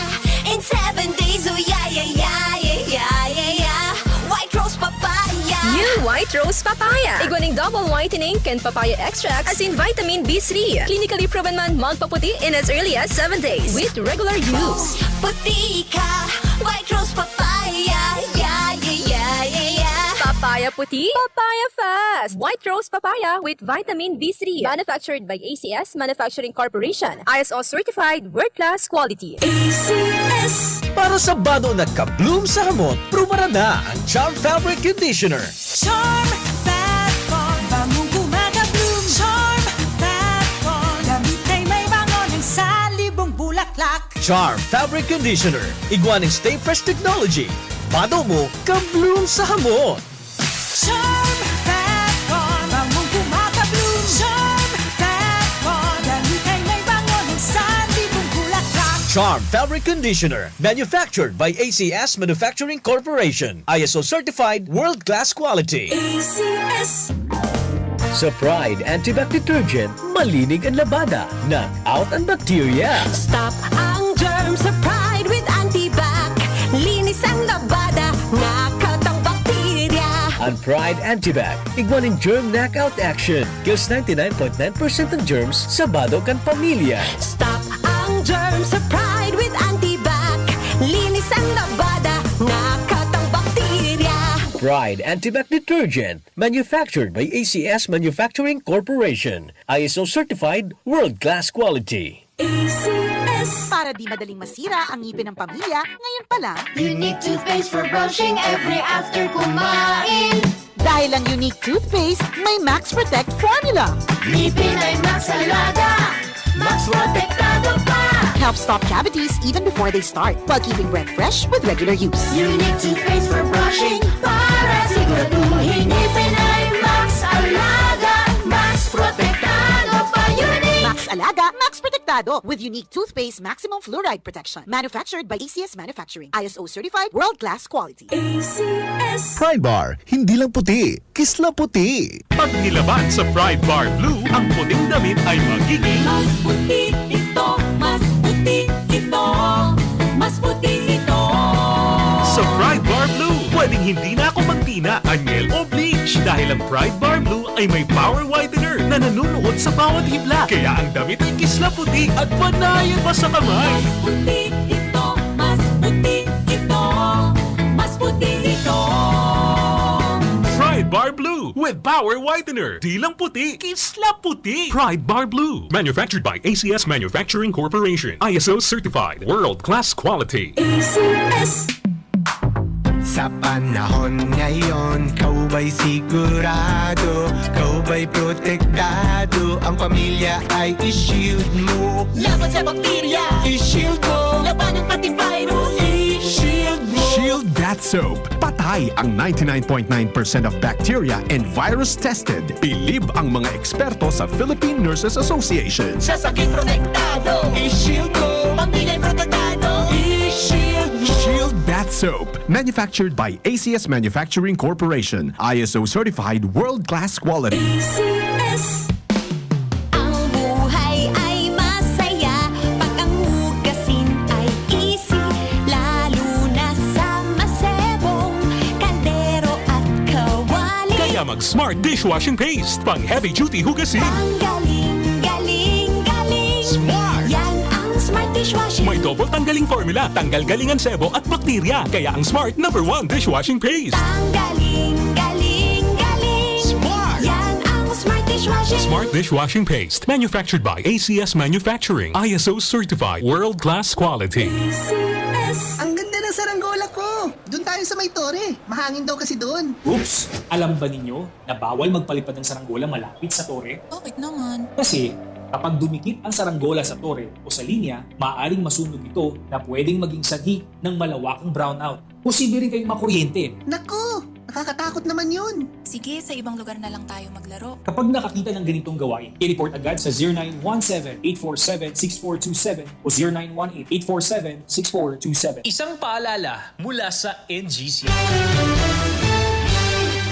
in seven days, oh yeah, yeah, yeah, yeah, yeah, yeah, yeah. White Rose Papaya. New White Rose Papaya. Igwa ning double whitening kan papaya extract asin vitamin B three. Clinically proven man magpaputi in as early as seven days with regular use. Puti ka, White Rose Papaya, yeah, yeah, yeah, yeah, yeah. Papaya puti, papaya fast. White Rose Papaya with vitamin B three. Manufactured by A C S Manufacturing Corporation. I S O certified, world class quality. A C S. Para sa bado na ka-bloom sa hamot, prubaran na ang Charm Fabric Conditioner. Charm Fat Bond, bangong gumagabloom. Charm Fat Bond, damit ay may bango ng salibong bulaklak. Charm Fabric Conditioner, igwa ning Stay Fresh Technology. Bado mo, ka-bloom sa hamot. Charm Fat Bond, bangong gumagabloom. Charm Fat Bond, damit ay may bango ng salibong bulaklak. Charm Fabric Conditioner, manufactured by A C S Manufacturing Corporation. I S O certified, world-class quality. A C S. Sa Pride Antibac Detergent, malinig ang labada, knock out ang bakterya. Stop ang germs sa Pride with Antibac. Linis ang labada, knock out ang bakterya. Ang Pride Antibac, igwa nin germ knockout action. Kills ninety-nine point nine percent ng germs sa bado kan pamilya. Stop ang germs sa Pride with Antibac. Linis ang labada, knock out ang bakterya. Pride Antibac Detergent, manufactured by A C S Manufacturing Corporation. I S O certified, world-class quality. A C S. Para di madaling masira ang ngipin ng pamilya, ngayon pa lang. Unique toothpaste for brushing every after kumain. Dahil ang Unique Toothpaste may Max Protect Formula. Ngipin ay Max Alaga, Max Protektado pa. Helps stop cavities even before they start, while keeping breath fresh with regular use. Unique toothpaste for brushing para siguraduhin ngipin ay Max Alaga, Max Protektado pa. Unique! Max Alaga, Max Protektado, with Unique Toothpaste Maximum Fluoride Protection. Manufactured by A C S Manufacturing. I S O certified, world-class quality. A C S. Pride Bar, hindi lang puti, kisla puti. Pag nilaban sa Pride Bar Blue, ang puting damit ay magiging Mas puti ito, mas puti ito, mas puti ito. Sa Pride Bar Blue, pwedeng hindi na ako magtina, anyel o bleach dahil ang Pride Bar Blue ay may power whitener na nanunuot sa bawat hibla. Kaya ang damit ay kisla puti at panayan pa sa kamay. Mas puti ito, mas puti ito, mas puti ito. Pride Bar Blue with power whitener. Di lang puti, kisla puti. Pride Bar Blue. Manufactured by A C S Manufacturing Corporation. I S O certified. World class quality. A C S. Sa Sa panahon ngayon, ikaw ba'y sigurado? Ikaw ba'y protektado? Ang pamilya ay i-shield mo. Laban sa bakterya, i-shield mo. Labanan pati virus, i-shield mo. Shield Bath Soap. Patay ang ninety-nine point nine percent of bacteria and virus tested. Bilib ang mga eksperto sa Philippine Nurses Association. Sa sakit protektado, i-shield mo. Pamilya'y protektado, i-shield mo. Shield Bath Soap. Manufactured by A C S Manufacturing Corporation. I S O certified world-class quality. A C S. Ang buhay ay masaya pag ang hugasin ay easy, lalo na sa masebong kaldero at kawali. Kaya mag-Smart Dishwashing Paste, pang heavy duty hugasin. Ang galing, galing, galing. Smart! Yan ang Smart Dishwashing. May double tanggaling formula, tanggal galing ang sebo at bakterya. Kaya ang Smart, number one dishwashing paste. Tanggaling, galing, galing. Smart! Yan ang Smart Dishwashing. Smart Dishwashing Paste. Manufactured by A C S Manufacturing. I S O certified. World-class quality. A C S. Ang ganda ng saranggola ko! Doon tayo sa may tore. Mahangin daw kasi doon. Oops! Alam ba ninyo na bawal magpalipad ng saranggola malapit sa tore? Bakit naman? Kasi kapag dumikit ang saranggola sa tore o sa linya, maaaring masunog ito na pwedeng maging sanhi ng malawakang brownout. Posible rin kayong makuryente. Naku! Nakakatakot naman yun! Sige, sa ibang lugar na lang tayo maglaro. Kapag nakakita ng ganitong gawain, i-report agad sa zero nine one seven, eight four seven, six four two seven o zero nine one eight, eight four seven, six four two seven. Isang paalala mula sa N G C.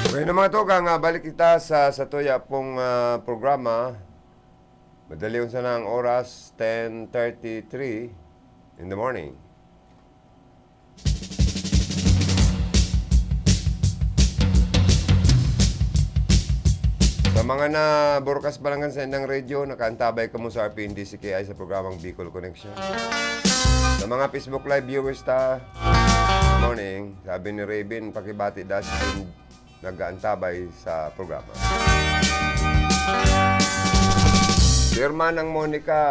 Okay na, mga tugang, ah, balik kita sa, sa tuya pong, ah, programa. Madali unsa na ang oras, ten thirty-three in the morning. Sa mga naburukas pa lang kan saindang radyo, nakaantabay kamo sa R P N D C K I sa programang Bicol Connection. Sa mga Facebook Live viewers ta, morning, sabi ni Raven, pakibati daw si nag-aantabay sa programa. Si Hermanang Monica,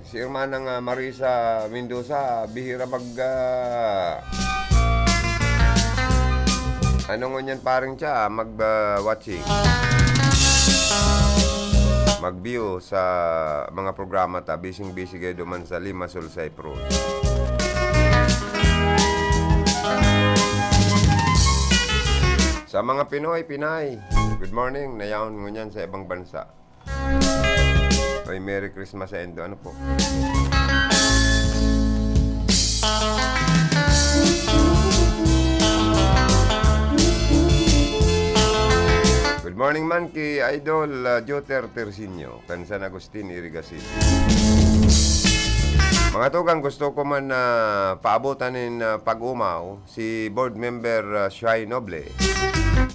si Hermanang, ah, Marisa Mendoza, bihira mag, ah, ano ngunyan, paring siya, mag, ah, watching. Mag-view sa mga programa ta, busy-busy kayo duman sa Limassol, Cyprus. Sa mga Pinoy, Pinay, good morning, na yaon ngunyan sa ibang bansa. Oy, Merry Christmas sa indo. Ano po? Good morning man ki Idol, ah, Joter Tercinio, kan San Agustin, Iriga City. Mga tugang, gusto ko man na paabotan nin, ah, pag-umaw si Board Member, ah, Shai Noble,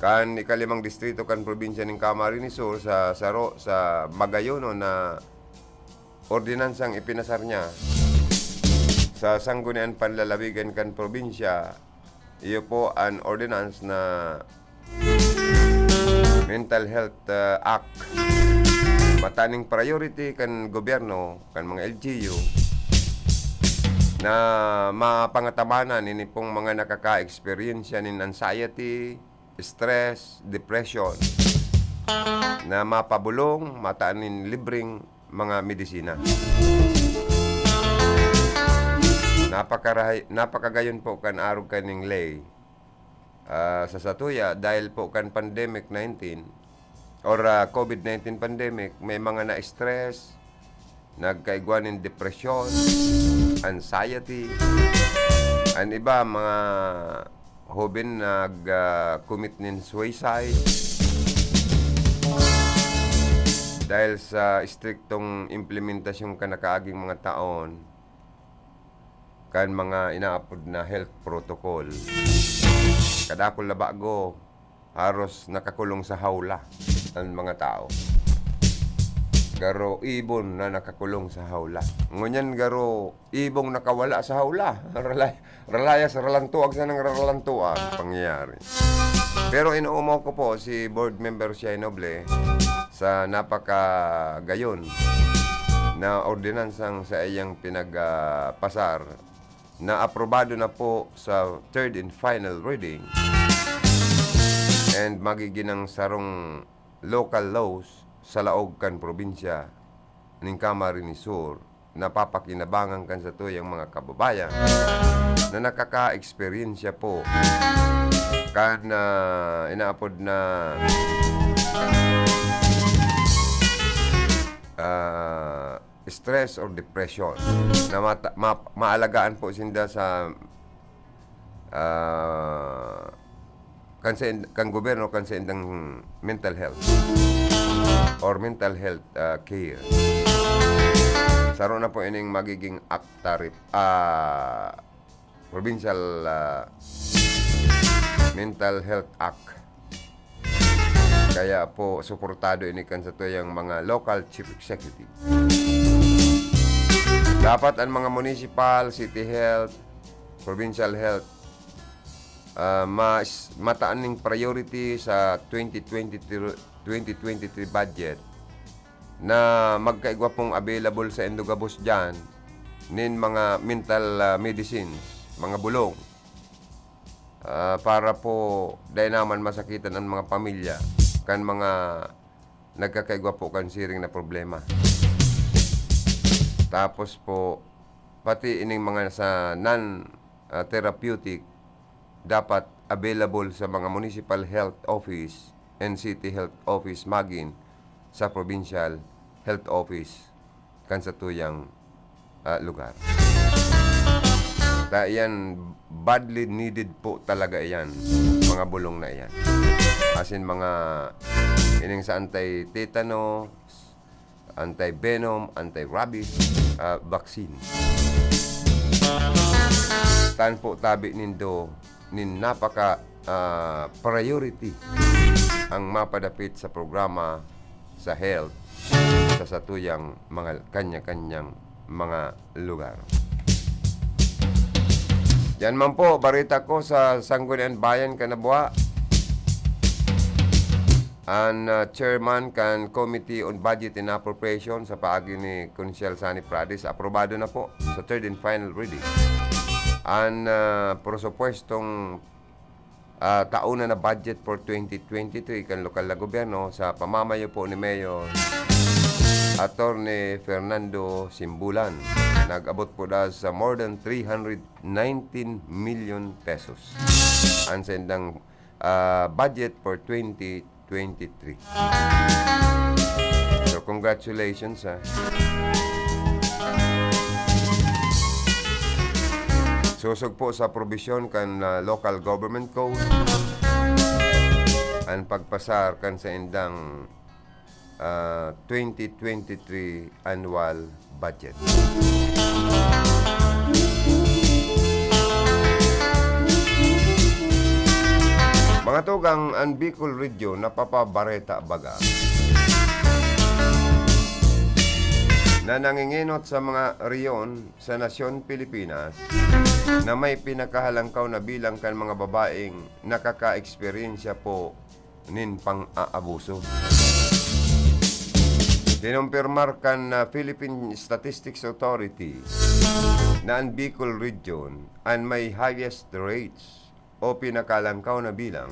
kan ikalimang distrito kan probinsya nin Camarines Sur, sa saro sa magayonon na ordinansang ipinasar niya sa Sangguniang Panlalawigan kan probinsya. Iyo po an ordinance na Mental Health, ah, Act. Mataning priority kan gobyerno, kan mga L G U, na mapangatabanan ini pong mga nakaka-eksperyensya nin anxiety, stress, depression, na mapabulong, mataan nin libreng mga medisina. Napakarahay-, napakagayon po kan arog kaning ley. Ah, sa satuya, dahil po kan pandemic nineteen or, ah, COVID nineteen pandemic, may mga na-stress, nagkaigwa nin depresyon, anxiety, an iba, mga hoben nag, ah, commit nin suicide. Dahil sa istriktong implementasyon kan nakaaging mga taon, kan mga inaapod na health protocol. Kadakul na bago, haros nakakulong sa hawla an mga tao. Garo ibon na nakakulong sa hawla. Ngunyan garo ibong nakawala sa hawla. Ralay-, ralayas, ralantuag sa nang ralantuag pangyayari. Pero inoomaw ko po si Board Member Shai Noble sa napakagayon na ordinansang sa iyang pinag, ah, pasar na aprobado na po sa third and final reading and magigin ang sarong local laws sa laog kan probinsya ning Camarines Sur, napapakinabangan kan satuyang mga kababayan na nakaka-eksperyensya po kan, ah, inaapod na, ah, stress or depression, na mata-, ma-, maalagaan po sinda sa, ah, kan sa ind-, kan gobyerno, kan sa indang mental health or mental health, ah, care. Saro na po ining magiging act tarif, ah, Provincial, ah, Mental Health Act. Kaya po, suportado ini kan satuyang mga local chief executive. Dapat ang mga municipal, city health, provincial health, ah, mas mataan ning priority sa twenty twenty-three, twenty twenty-three budget na magkaigwa pong available sa indo gabos diyan nin mga mental, ah, medicines, mga bulong. Ah, para po dai naman masakitan ang mga pamilya kan mga nagkakaigwa po kan siring na problema. Tapos po, pati ining mga sa non, ah, therapeutic, dapat available sa mga municipal health office and city health office magin sa provincial health office kan satuyang, ah, lugar. Ta iyan, badly needed po talaga iyan, mga bulong na iyan. As in, mga ining sa anti-tetanus, anti-venom, anti-rabies, ah, vaccine. Tan po tabi nindo nin napaka, ah, priority ang mapadapit sa programa sa health sa satuyang mga kanya-kanyang mga lugar. Yan man po, bareta ko sa Sangguniang Bayan, Kanabuha. An, ah, chairman kan Committee on Budget and Appropriation sa paagi ni Konsyal Sani Prades, aprobado na po sa third and final reading. An, ah, presupuestong, ah, taon na budget for twenty twenty-three kan lokal na gobyerno sa pamamayo po ni Mayor Attorney Fernando Simbulan, nag-abot po daa sa more than three hundred nineteen million pesos. An saindang, ah, budget for twenty twenty-three. So, congratulations, ha. Sosog po sa probisyon kan, ah, Local Government Code, an pagpasar kan saindang, ah, twenty twenty-three annual budget. Mga tugang, an Bicol Region napapabareta baga na nangingenot sa mga rehiyon sa nasyon Pilipinas na may pinakahalangkaw na bilang kan mga babaeng nakaka-eksperyensya po nin pang-aabuso. Kinumpirmar kan, ah, Philippine Statistics Authority na an Bicol Region an may highest rates o pinakalangkaw na bilang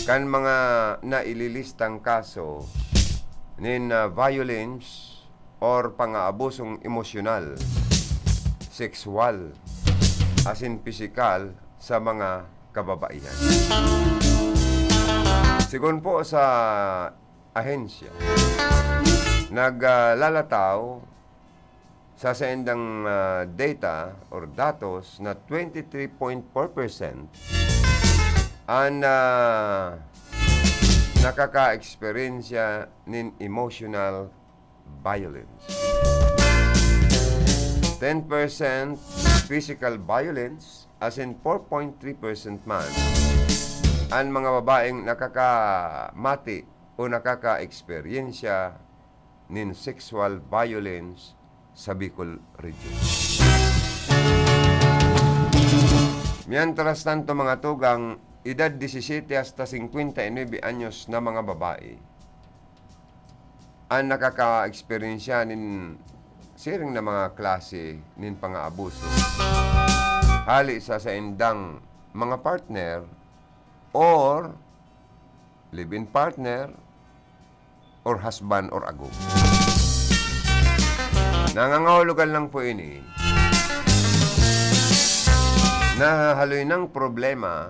kan mga naililistang kaso nin, ah, violence or pang-aabusong emosyonal, sexual, asin pisikal sa mga kababaihan. Sigon po sa ahensya, naglalataw sa saindang, ah, data or datos na twenty-three point four percent an, ah, nakaka-eksperyensya nin emotional violence. Ten percent physical violence, asin four point three percent man an mga babaeng nakakamati o nakaka-eksperyensya nin sexual violence sa Bicol Region. Mientras tanto, mga tugang, edad disisete hasta singkwenta y nuebe anyos na mga babae an nakaka-eksperyensya nin siring na mga klase nin pang-aabuso. hali sa saindang mga partner or live-in partner or husband or agom. Nangangahulugan lang po ini na haloy nang problema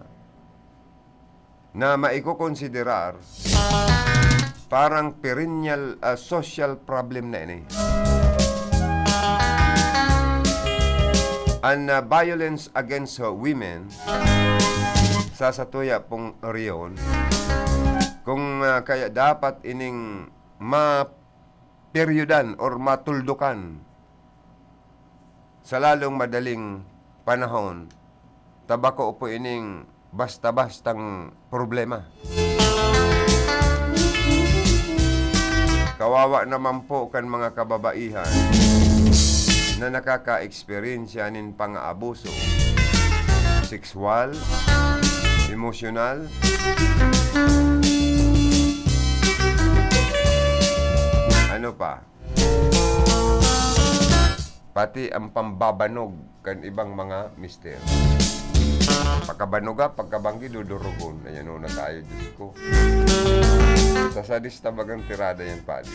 na maikokonsiderar parang perennial, ah, social problem na ini. An, ah, violence against, ah, women sa satuya pong rehiyon, kung, ah, kaya dapat ining maperyodan or matuldukan sa lalong madaling panahon, ta bako po ining basta-bastang problema. Kawawa naman po kan mga kababaihan na nakaka-eksperyensya nin pang-aabuso, sexual, emosyonal, ano pa? Pati ang pambabanog kan ibang mga mister. Pagkabanoga, pagkabanggi, dudurugon. Ayan, una tayo, Diyos ko. Sa sadista bagang tirada yan, padi.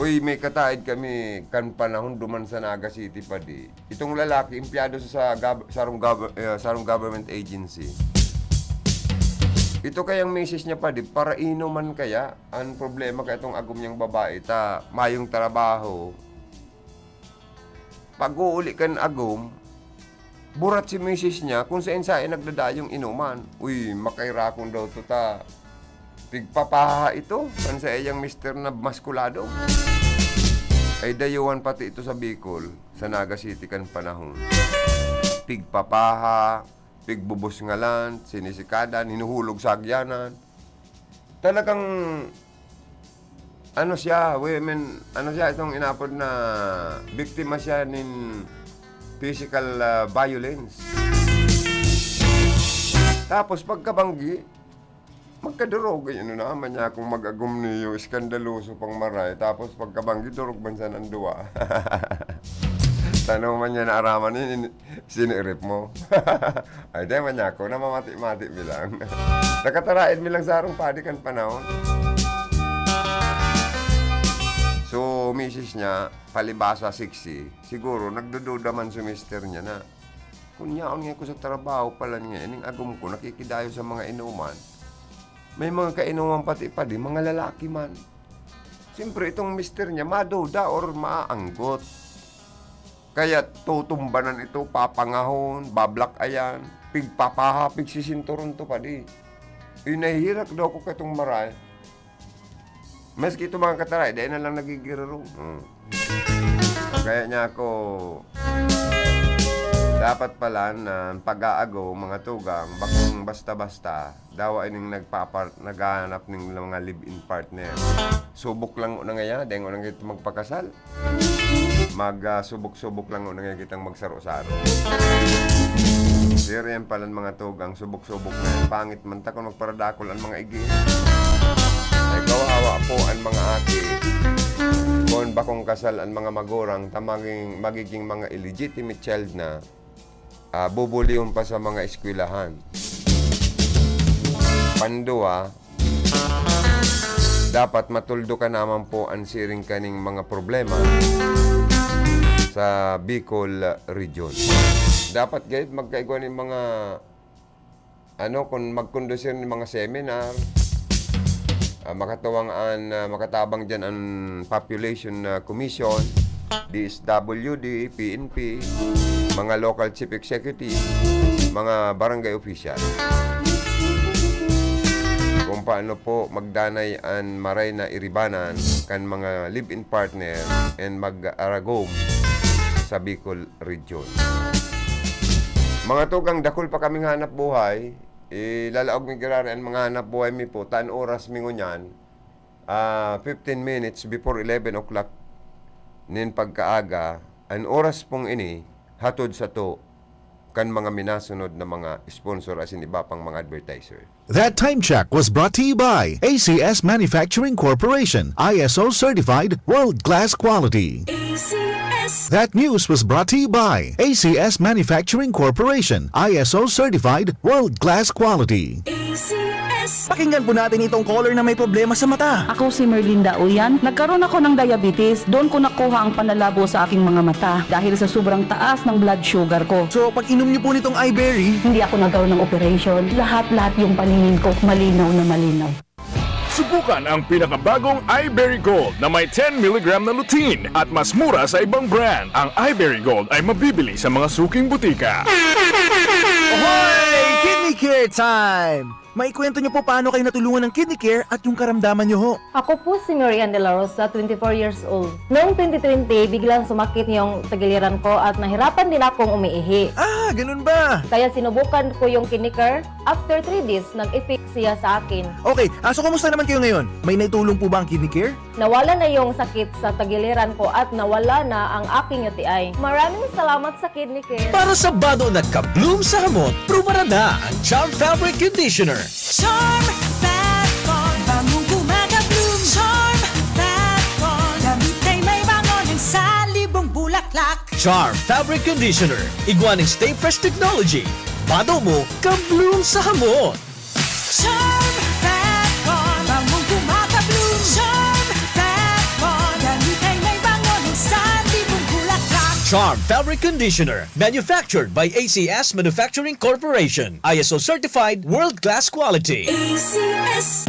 Uy, may kataid kami kan panahon duman sa Naga City, padi. Itong lalaki, empleyado sa, sa gov-, sarong gov-, eh, sarong government agency. Ito kayang misis niya, padi, parainuman kaya? Ang problema kaya itong agom niyang babae, ta mayong trabaho. Pag-uuli kan agom, burat si misis niya kung saen-saen nagdadayong inuman. Uy, makairakon daw to ta pigpapaha ito kan saiyang mister na maskulado. Ay dayuhan pati ito sa Bicol, sa Naga City kan panahon. Pigpapaha, pigbubusngalan, sinisikadan, hinuhulog sa agyanan. Talagang, ano siya, women, ano siya, itong inapod na biktima siya nin physical, ah, violence. Tapos pagkabanggi, magkadurog, ay ano naman niya kung mag-agom niyo, iskandaloso pang maray. Tapos pagkabanggi, durog man sana ang duwa. Tano man niya naaraman yun, in-, sinirip mo. Ay, di man niya ako, namamati-mati mi lang. Nakataraid mi lang sa harong padi kan panahon. So, misis niya, palibasa sexy, siguro nagdududa man si mister niya na, "Kun yaon nga ako sa trabaho pala niya, ining agom ko nakikidayo sa mga inuman." May mga kainuman pati padi, mga lalaki man. Siyempre, itong mister niya, maduda or maaanggot. Kaya tutumbanan ito, papangahon, bablak ayan, pigpapaha, pigsisinturon to padi. Uy, nahihirak daw ako katong maray. Maski ito mga kataray, dahil na lang nagigirarong. Hmm. Kaya niya ako, dapat pala na ang pag-aago, mga tugang, bakong basta-basta, dawa ining nagpapar-, naghahanap ning mga live-in partner. Subok lang na ngaya, dahil na kita magpakasal. Mag, ah, subok-subok lang na ngaya kitang magsaro-saro. Pero yan pala mga tugang, subok-subok na yan. Pangit man ta kung magparadakol ang mga igi. Ay kawawa po ang mga aki. Kung bakong kasal ang mga magurang, ta maging, magiging mga illegitimate child na, ah, bubulihon pa sa mga eskwelahan. Pandua, dapat matuldukan naman po ang siring kaning mga problema sa Bicol Region. Dapat gayud magkaigwa ning mga, ano, kung magkondusir ning mga seminar, ah, makatuwang an, ah, makatabang diyan ang population, ah, commission, D S W D, P N P, mga local chief executive, mga barangay official. Kung paano po magdanay an maray na iribanan kan mga live-in partner and mag-aragom sa Bicol Region. Mga tugang, dakul pa kaming hanap buhay. Ilalaog mi giraray an mga hanap buhay mi po, ta an oras mi ngunyan, ah, fifteen minutes before eleven o'clock nin pagkaaga. An oras pong ini, hatod sato kan mga minasunod na mga sponsor asin iba pang mga advertiser. That time check was brought to you by A C S Manufacturing Corporation, I S O certified, world-class quality. A C S. That news was brought to you by A C S Manufacturing Corporation, I S O certified, world-class quality. A C S. Pakinggan po natin itong caller na may problema sa mata. Ako si Merlinda Uyan. Nagkaroon ako ng diabetes. Doon ko nakuha ang panlalabo sa aking mga mata dahil sa sobrang taas ng blood sugar ko. So, pag inom niyo po nitong iBerry, hindi ako nagkaroon ng operation. Lahat-lahat yung paningin ko, malinaw na malinaw. Subukan ang pinakabagong iBerry Gold na may ten milligram na lutein at mas mura sa ibang brand. Ang iBerry Gold ay mabibili sa mga suking butika. Hoy! Kidney Care time! Maikwento niyo po paano kayo natulungan ng Kidney Care at yung karamdaman niyo ho. Ako po si Marian De La Rosa, twenty-four years old. Noong twenty twenty, biglang sumakit yung tagiliran ko at nahirapan din akong umiihi. Ah, ganun ba? Kaya sinubukan ko yung Kidney Care. After three days, nag-effect siya sa akin. Okay, ah, so kumusta naman kayo ngayon? May naitulong po ba ang Kidney Care? Nawala na yung sakit sa tagiliran ko at nawala na ang aking U T I. Maraming salamat sa Kidney Care. Para sa bado na ka-bloom sa hamot, prubaran na ang Charm Fabric Conditioner. Charm Fat Bond, bangong gumagabloom. Charm Fat Bond, damit ay may bango ng salibong bulaklak. Charm Fabric Conditioner, igwa ning Stay Fresh Technology. Bado mo, ka-bloom sa hamot. Charm Fat Bond, bangong gumagabloom. Charm Fat Bond, damit ay may bango ng salibong bulaklak. Charm Fabric Conditioner, manufactured by A C S Manufacturing Corporation. I S O certified, world-class quality. A C S.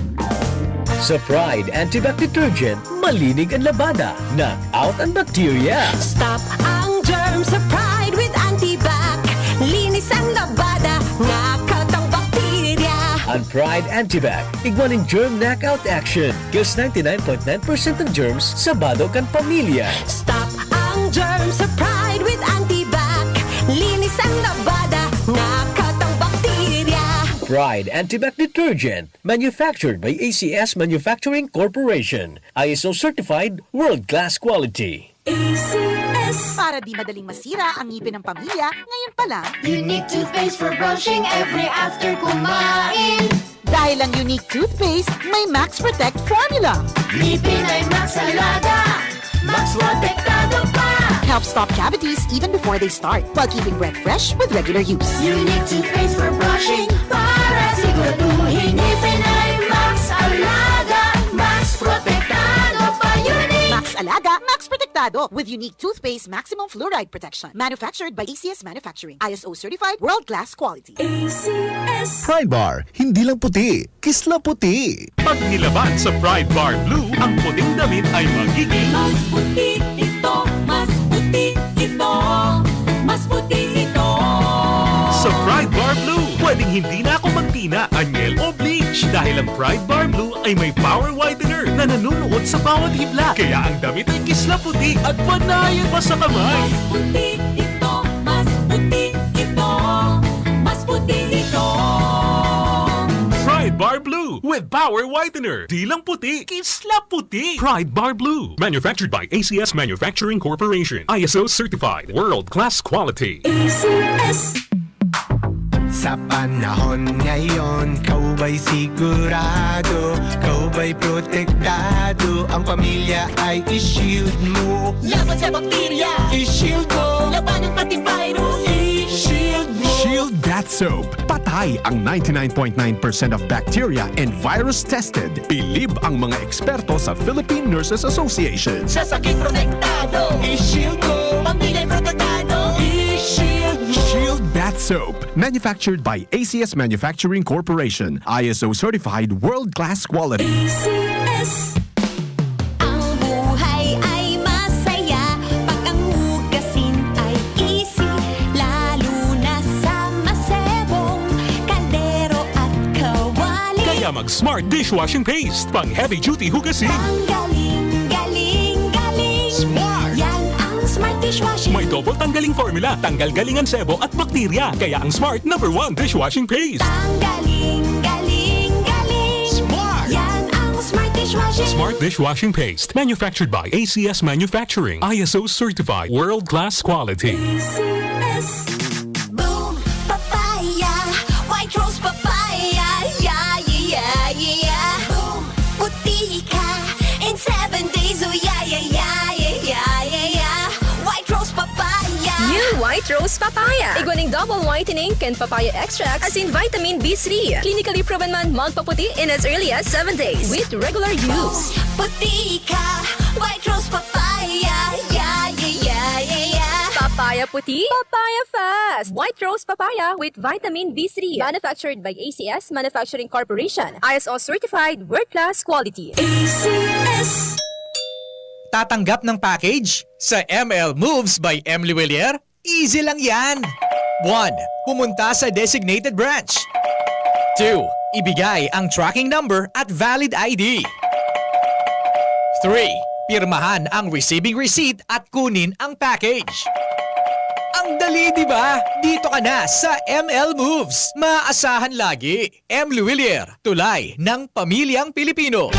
Sa Pride Antibac Detergent, malinig ang labada, knock out ang bacteria. Stop ang germ sa Pride with Antibac. Linis ang labada, knock out ang bakterya. Ang Pride Antibac, igwa nin germ knockout action. Kills ninety-nine point nine percent ng germs sa bado kan pamilya. Stop ang germ sa Pride with Antibac. Linis ang labada, knock out ang bakterya. Pride Antibac Detergent, manufactured by A C S Manufacturing Corporation. I S O certified, world-class quality. A C S. Para di madaling masira ang ngipin ng pamilya, ngayon pa lang. Unique toothpaste for brushing every after kumain. Dahil ang Unique toothpaste, may Max Protect formula. Ngipin ay Max Alaga, Max Protektado pa. Helps stop cavities even before they start, while keeping breath fresh with regular use. Unique toothpaste for brushing, para siguraduhin ngipin ay Max Alaga, Max Protektado pa. Unique! Max Alaga, Max Protektado, with Unique toothpaste maximum fluoride protection. Manufactured by A C S Manufacturing. I S O certified, world-class quality. A C S. Pride Bar, hindi lang puti, kisla puti. Pag nilaban sa Pride Bar Blue, ang puting damit ay magiging mas puti ito, mas puti ito, mas puti ito. Sa Pride Bar Blue, pwedeng hindi na ako magtina, anyel o bleach dahil ang Pride Bar Blue ay may power whitener na nanunuot sa bawat hibla. Kaya ang damit ay kisla puti at panayan pa sa kamay. Mas puti ito, mas puti ito, mas puti ito. Pride Bar Blue with Power Whitener. Di lang puti, kisla puti. Pride Bar Blue. Manufactured by A C S Manufacturing Corporation. I S O certified. World class quality. A C S. Sa panahon ngayon, kaubay sigurado, kaubay protektado. Ang pamilya ay i-shield mo. Laban sa bakterya, i-shield mo. Labanan pati virus, i-shield mo. Shield Bath Soap. Patay ang ninety-nine point nine percent of bacteria and virus tested. Bilib ang mga eksperto sa Philippine Nurses Association. Sa sakit protektado, i-shield mo. Pamilya protektado, i-shield mo. Shield Bath Soap. Manufactured by A C S Manufacturing Corporation. I S O certified, world-class quality. A C S. Ang buhay ay masaya pag ang hugasin ay easy, lalo na sa masebong kaldero at kawali. Kaya mag Smart Dishwashing Paste, pang heavy duty hugasin. Ang galing, galing, galing. Smart! Yan ang Smart Dishwashing. May double tanggaling formula, tanggal galing ang sebo at bakterya. Kaya ang Smart number one dishwashing paste. Ang galing, galing, galing. Smart! Yan ang Smart Dishwashing. Smart Dishwashing Paste. Manufactured by A C S Manufacturing. I S O certified. World class quality. A C S. Boom Papaya, White Rose Papaya, yeah, yeah, yeah, yeah. Boom, puti ka in seven days, oh yeah, yeah, yeah. White Rose Rose Papaya. Igwa nin double whitening kan papaya extract asin vitamin B three. Clinically proven man magpaputi in as early as seven days with regular use. Puti ka, White Rose Papaya. Yeah, yeah, yeah, yeah, yeah. Papaya puti, papaya fast. White Rose Papaya with vitamin B three. Manufactured by A C S Manufacturing Corporation. I S O certified, world class quality. A C S. Tatanggap ng package? Sa M L Moves by Emily Willier, easy lang yan! One. Pumunta sa designated branch. Two. Ibigay ang tracking number at valid I D. Three. Pirmahan ang receiving receipt at kunin ang package. Ang dali, di ba? Dito ka na sa M L Moves. Maasahan lagi. Emily Willier, tulay ng pamilyang Pilipino.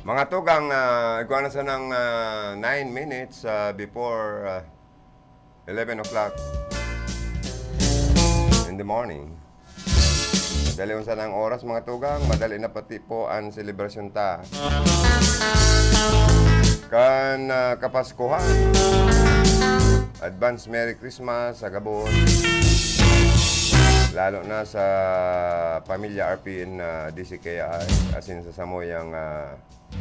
Mga tugang, uh, igwa na sanang uh, nine minutes uh, before uh, eleven o'clock in the morning. Madali unsan ang oras, mga tugang. Madali na pati po ang selebrasyon ta. Kan uh, Kapaskuhan. Advance Merry Christmas sa gabos. Lalo na sa pamilya R P N uh, D C K I, asin sa samuyang uh,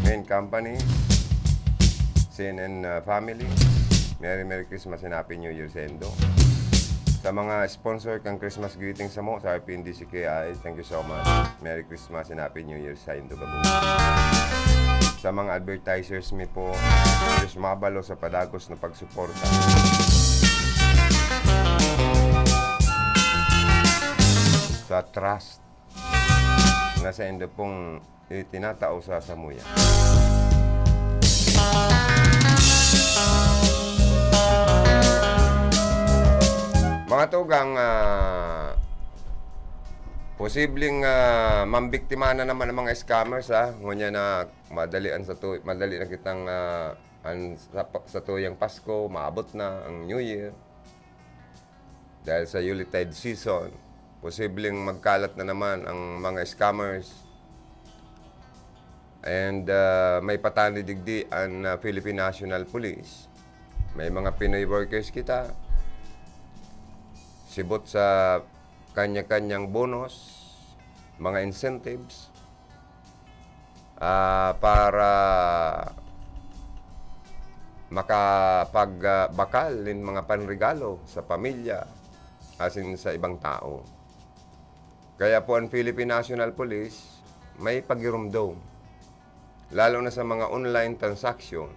main company, C N N uh, family. Merry Merry Christmas and Happy New Year sa indo. Sa mga sponsor kang Christmas greetings sa mo sa R P N D C K I, thank you so much. Merry Christmas and Happy New Year sa indo gabos. Sa mga advertisers mi po, Diyos mabalo sa padagos na pagsuporta sa trust na sa indo pong itinatao sa samuya. Mga tugang, ah, posibleng ah, mambiktima na naman ang mga scammers, ah. Ngunyan na madali ang sa tu- madali na kitang ah, ang sa, sa tuyang Pasko, maabot na ang New Year. Dahil sa Yuletide season, posibleng magkalat na naman ang mga scammers. And ah, may patani digdi ang ah, Philippine National Police. May mga Pinoy workers kita. Sibot sa kanya-kanyang bonus, mga incentives, ah, para makapagbakal nin mga panregalo sa pamilya asin sa ibang tao. Kaya po ang Philippine National Police may pagirumdom, lalo na sa mga online transaction,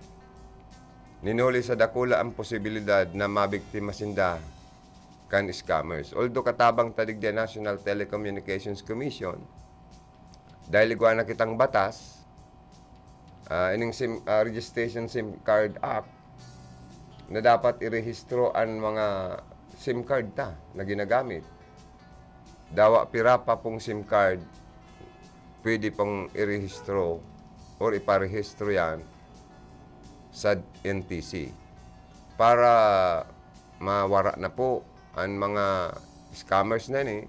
nin huli sa dakula ang posibilidad na mabiktima sinda kan scammers. Although katabang ta digdi an National Telecommunications Commission, dahil igwa na kitang batas, ah, ining SIM, ah, Registration SIM Card Act, na dapat irehistro an mga SIM card ta na ginagamit. Dawa pira pa pong SIM card pwede pong irehistro or iparehistro yan sa N T C para mawara na po ang mga scammers na ni.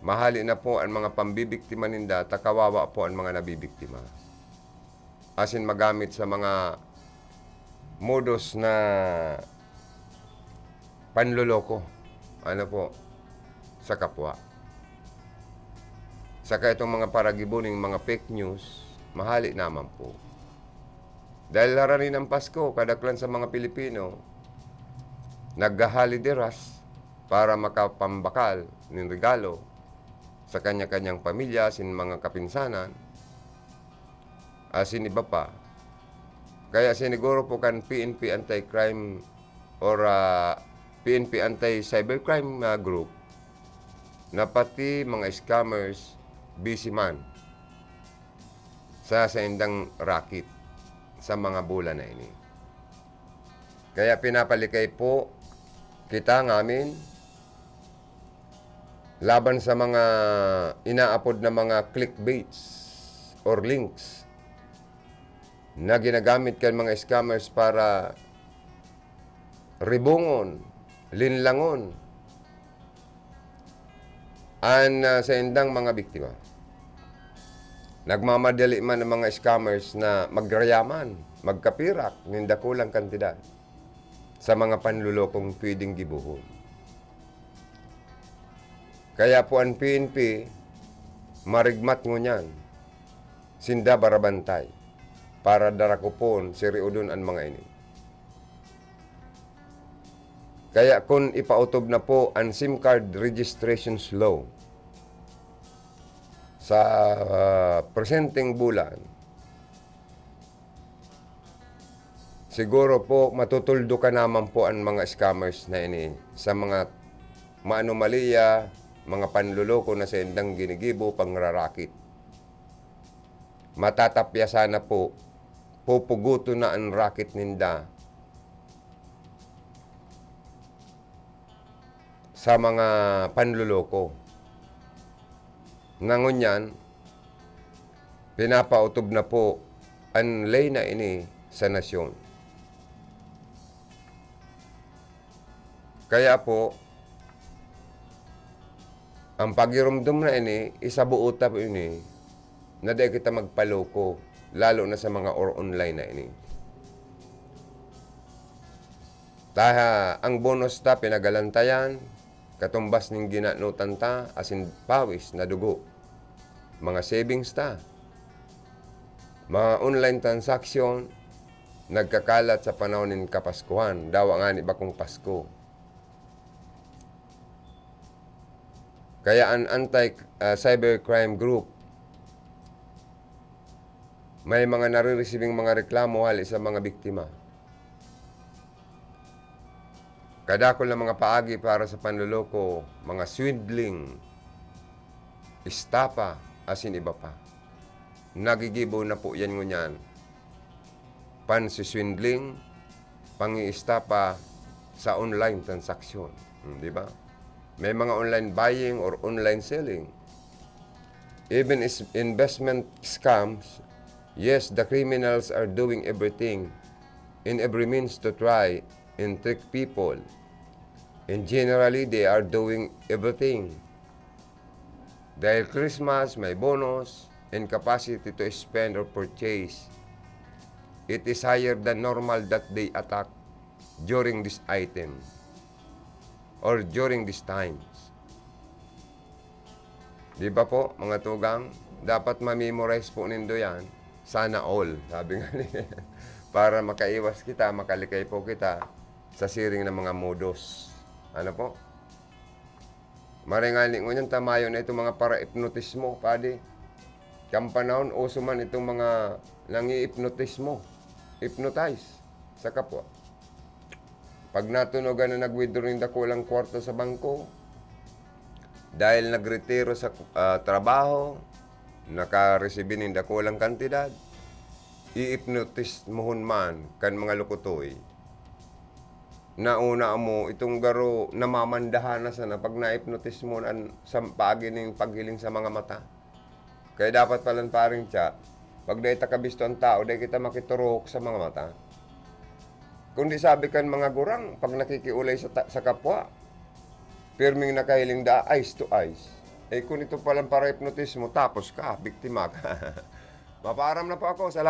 Mahali na po ang mga pambibiktima ninda, ta kawawa po ang mga nabibiktima. Asin magamit sa mga modus na panloloko, ano po, sa kapwa. Saka itong mga paragibo ning mga fake news, mahali naman po. Dahil harani ng Pasko, kadaklan sa mga Pilipino, naghahalideras para makapambakal nin regalo sa kanya-kanyang pamilya sin mga kapinsanan, asin iba pa. Kaya siniguro po kan P N P Anti-Crime or ah, P N P Anti-Cybercrime ah, Group na pati mga scammers busy man sa saindang racket sa mga bulan na ini. Kaya pinapalikay po kita ngamin laban sa mga inaapod na mga clickbaits or links na ginagamit kan mga scammers para ribungon, linlangon an, ah, saindang mga biktima. Nagmamadali man ang mga scammers na magrayaman, magkapirak nin dakulang kantidad sa mga panlolokong pwedeng gibohon. Kaya po an P N P, marigmat ngunyan, sinda barabantay para darakupon, siriudon an mga ini. Kaya kun ipautob na po an SIM card registrations law sa, ah, presenteng bulan, siguro po matutuldukan naman po an mga scammers na ini sa mga maanomalya, mga panloloko na saindang ginigibo, pangrarakit. Matatapyasan na po, pupuguton na an racket ninda sa mga panloloko. Na ngunyan, pinapautob na po an ley na ini sa nasyon. Kaya po, ang pagiromdom na ini, isabuot ta po ini, na dai kita magpaloko, lalo na sa mga or online na ini. Ta, ang bonus ta pinagalantayan, katumbas nin ginanotan ta, asin pawis na dugo. Mga savings ta. Mga online transaction, nagkakalat sa panahon nin Kapaskuhan, dawa ngani bakong Pasko. Kaya an anti, ah, cybercrime group, may mga nareresibing mga reklamo hali sa mga biktima. Kadakul na mga paagi para sa panloloko, mga swindling, estafa, asin iba pa. Nagigibo na po yan ngunyan. Pansiswindling, pangiestafa sa online transaction. Hmm, di ba? May mga online buying or online selling. Even is investment scams, yes, the criminals are doing everything in every means to try and trick people. And generally, they are doing everything. Dahil Christmas, may bonus and capacity to spend or purchase. It is higher than normal that they attack during this item or during these times. Di ba po, mga tugang? Dapat ma-memorize po nindo yan. Sana all, sabi nga ni, para makaiwas kita, makalikay po kita sa siring na mga modus. Ano po? Maray ngani ngunyan ta mayo na itong mga para-hipnotismo, padi. Kan panahon, uso man itong mga nangi-hipnotismo, hypnotize sa kapwa. Pag natunogan na nag-withdraw nin dakulang kwarta sa bangko, dahil nagretiro sa, ah, trabaho, nakaresibi nin dakulang kantidad, i-hipnotismohon man kan mga lukutoy. Nauna mo, itong garo, namamandahan na sana pag na-hipnotismo an, sa paagi nin paghiling sa mga mata. Kaya dapat palan, paring Cha, pag dai ta kabisto an tao, dai kita makiturok sa mga mata. Kundi sabi kan mga gurang, pag nakikiulay sa ta-, sa kapwa, pirming nakahiling daa, eyes to eyes. Eh, kung ito palan para-hipnotismo, tapos ka, biktima ka. Mapaaram na po ako. Salamat.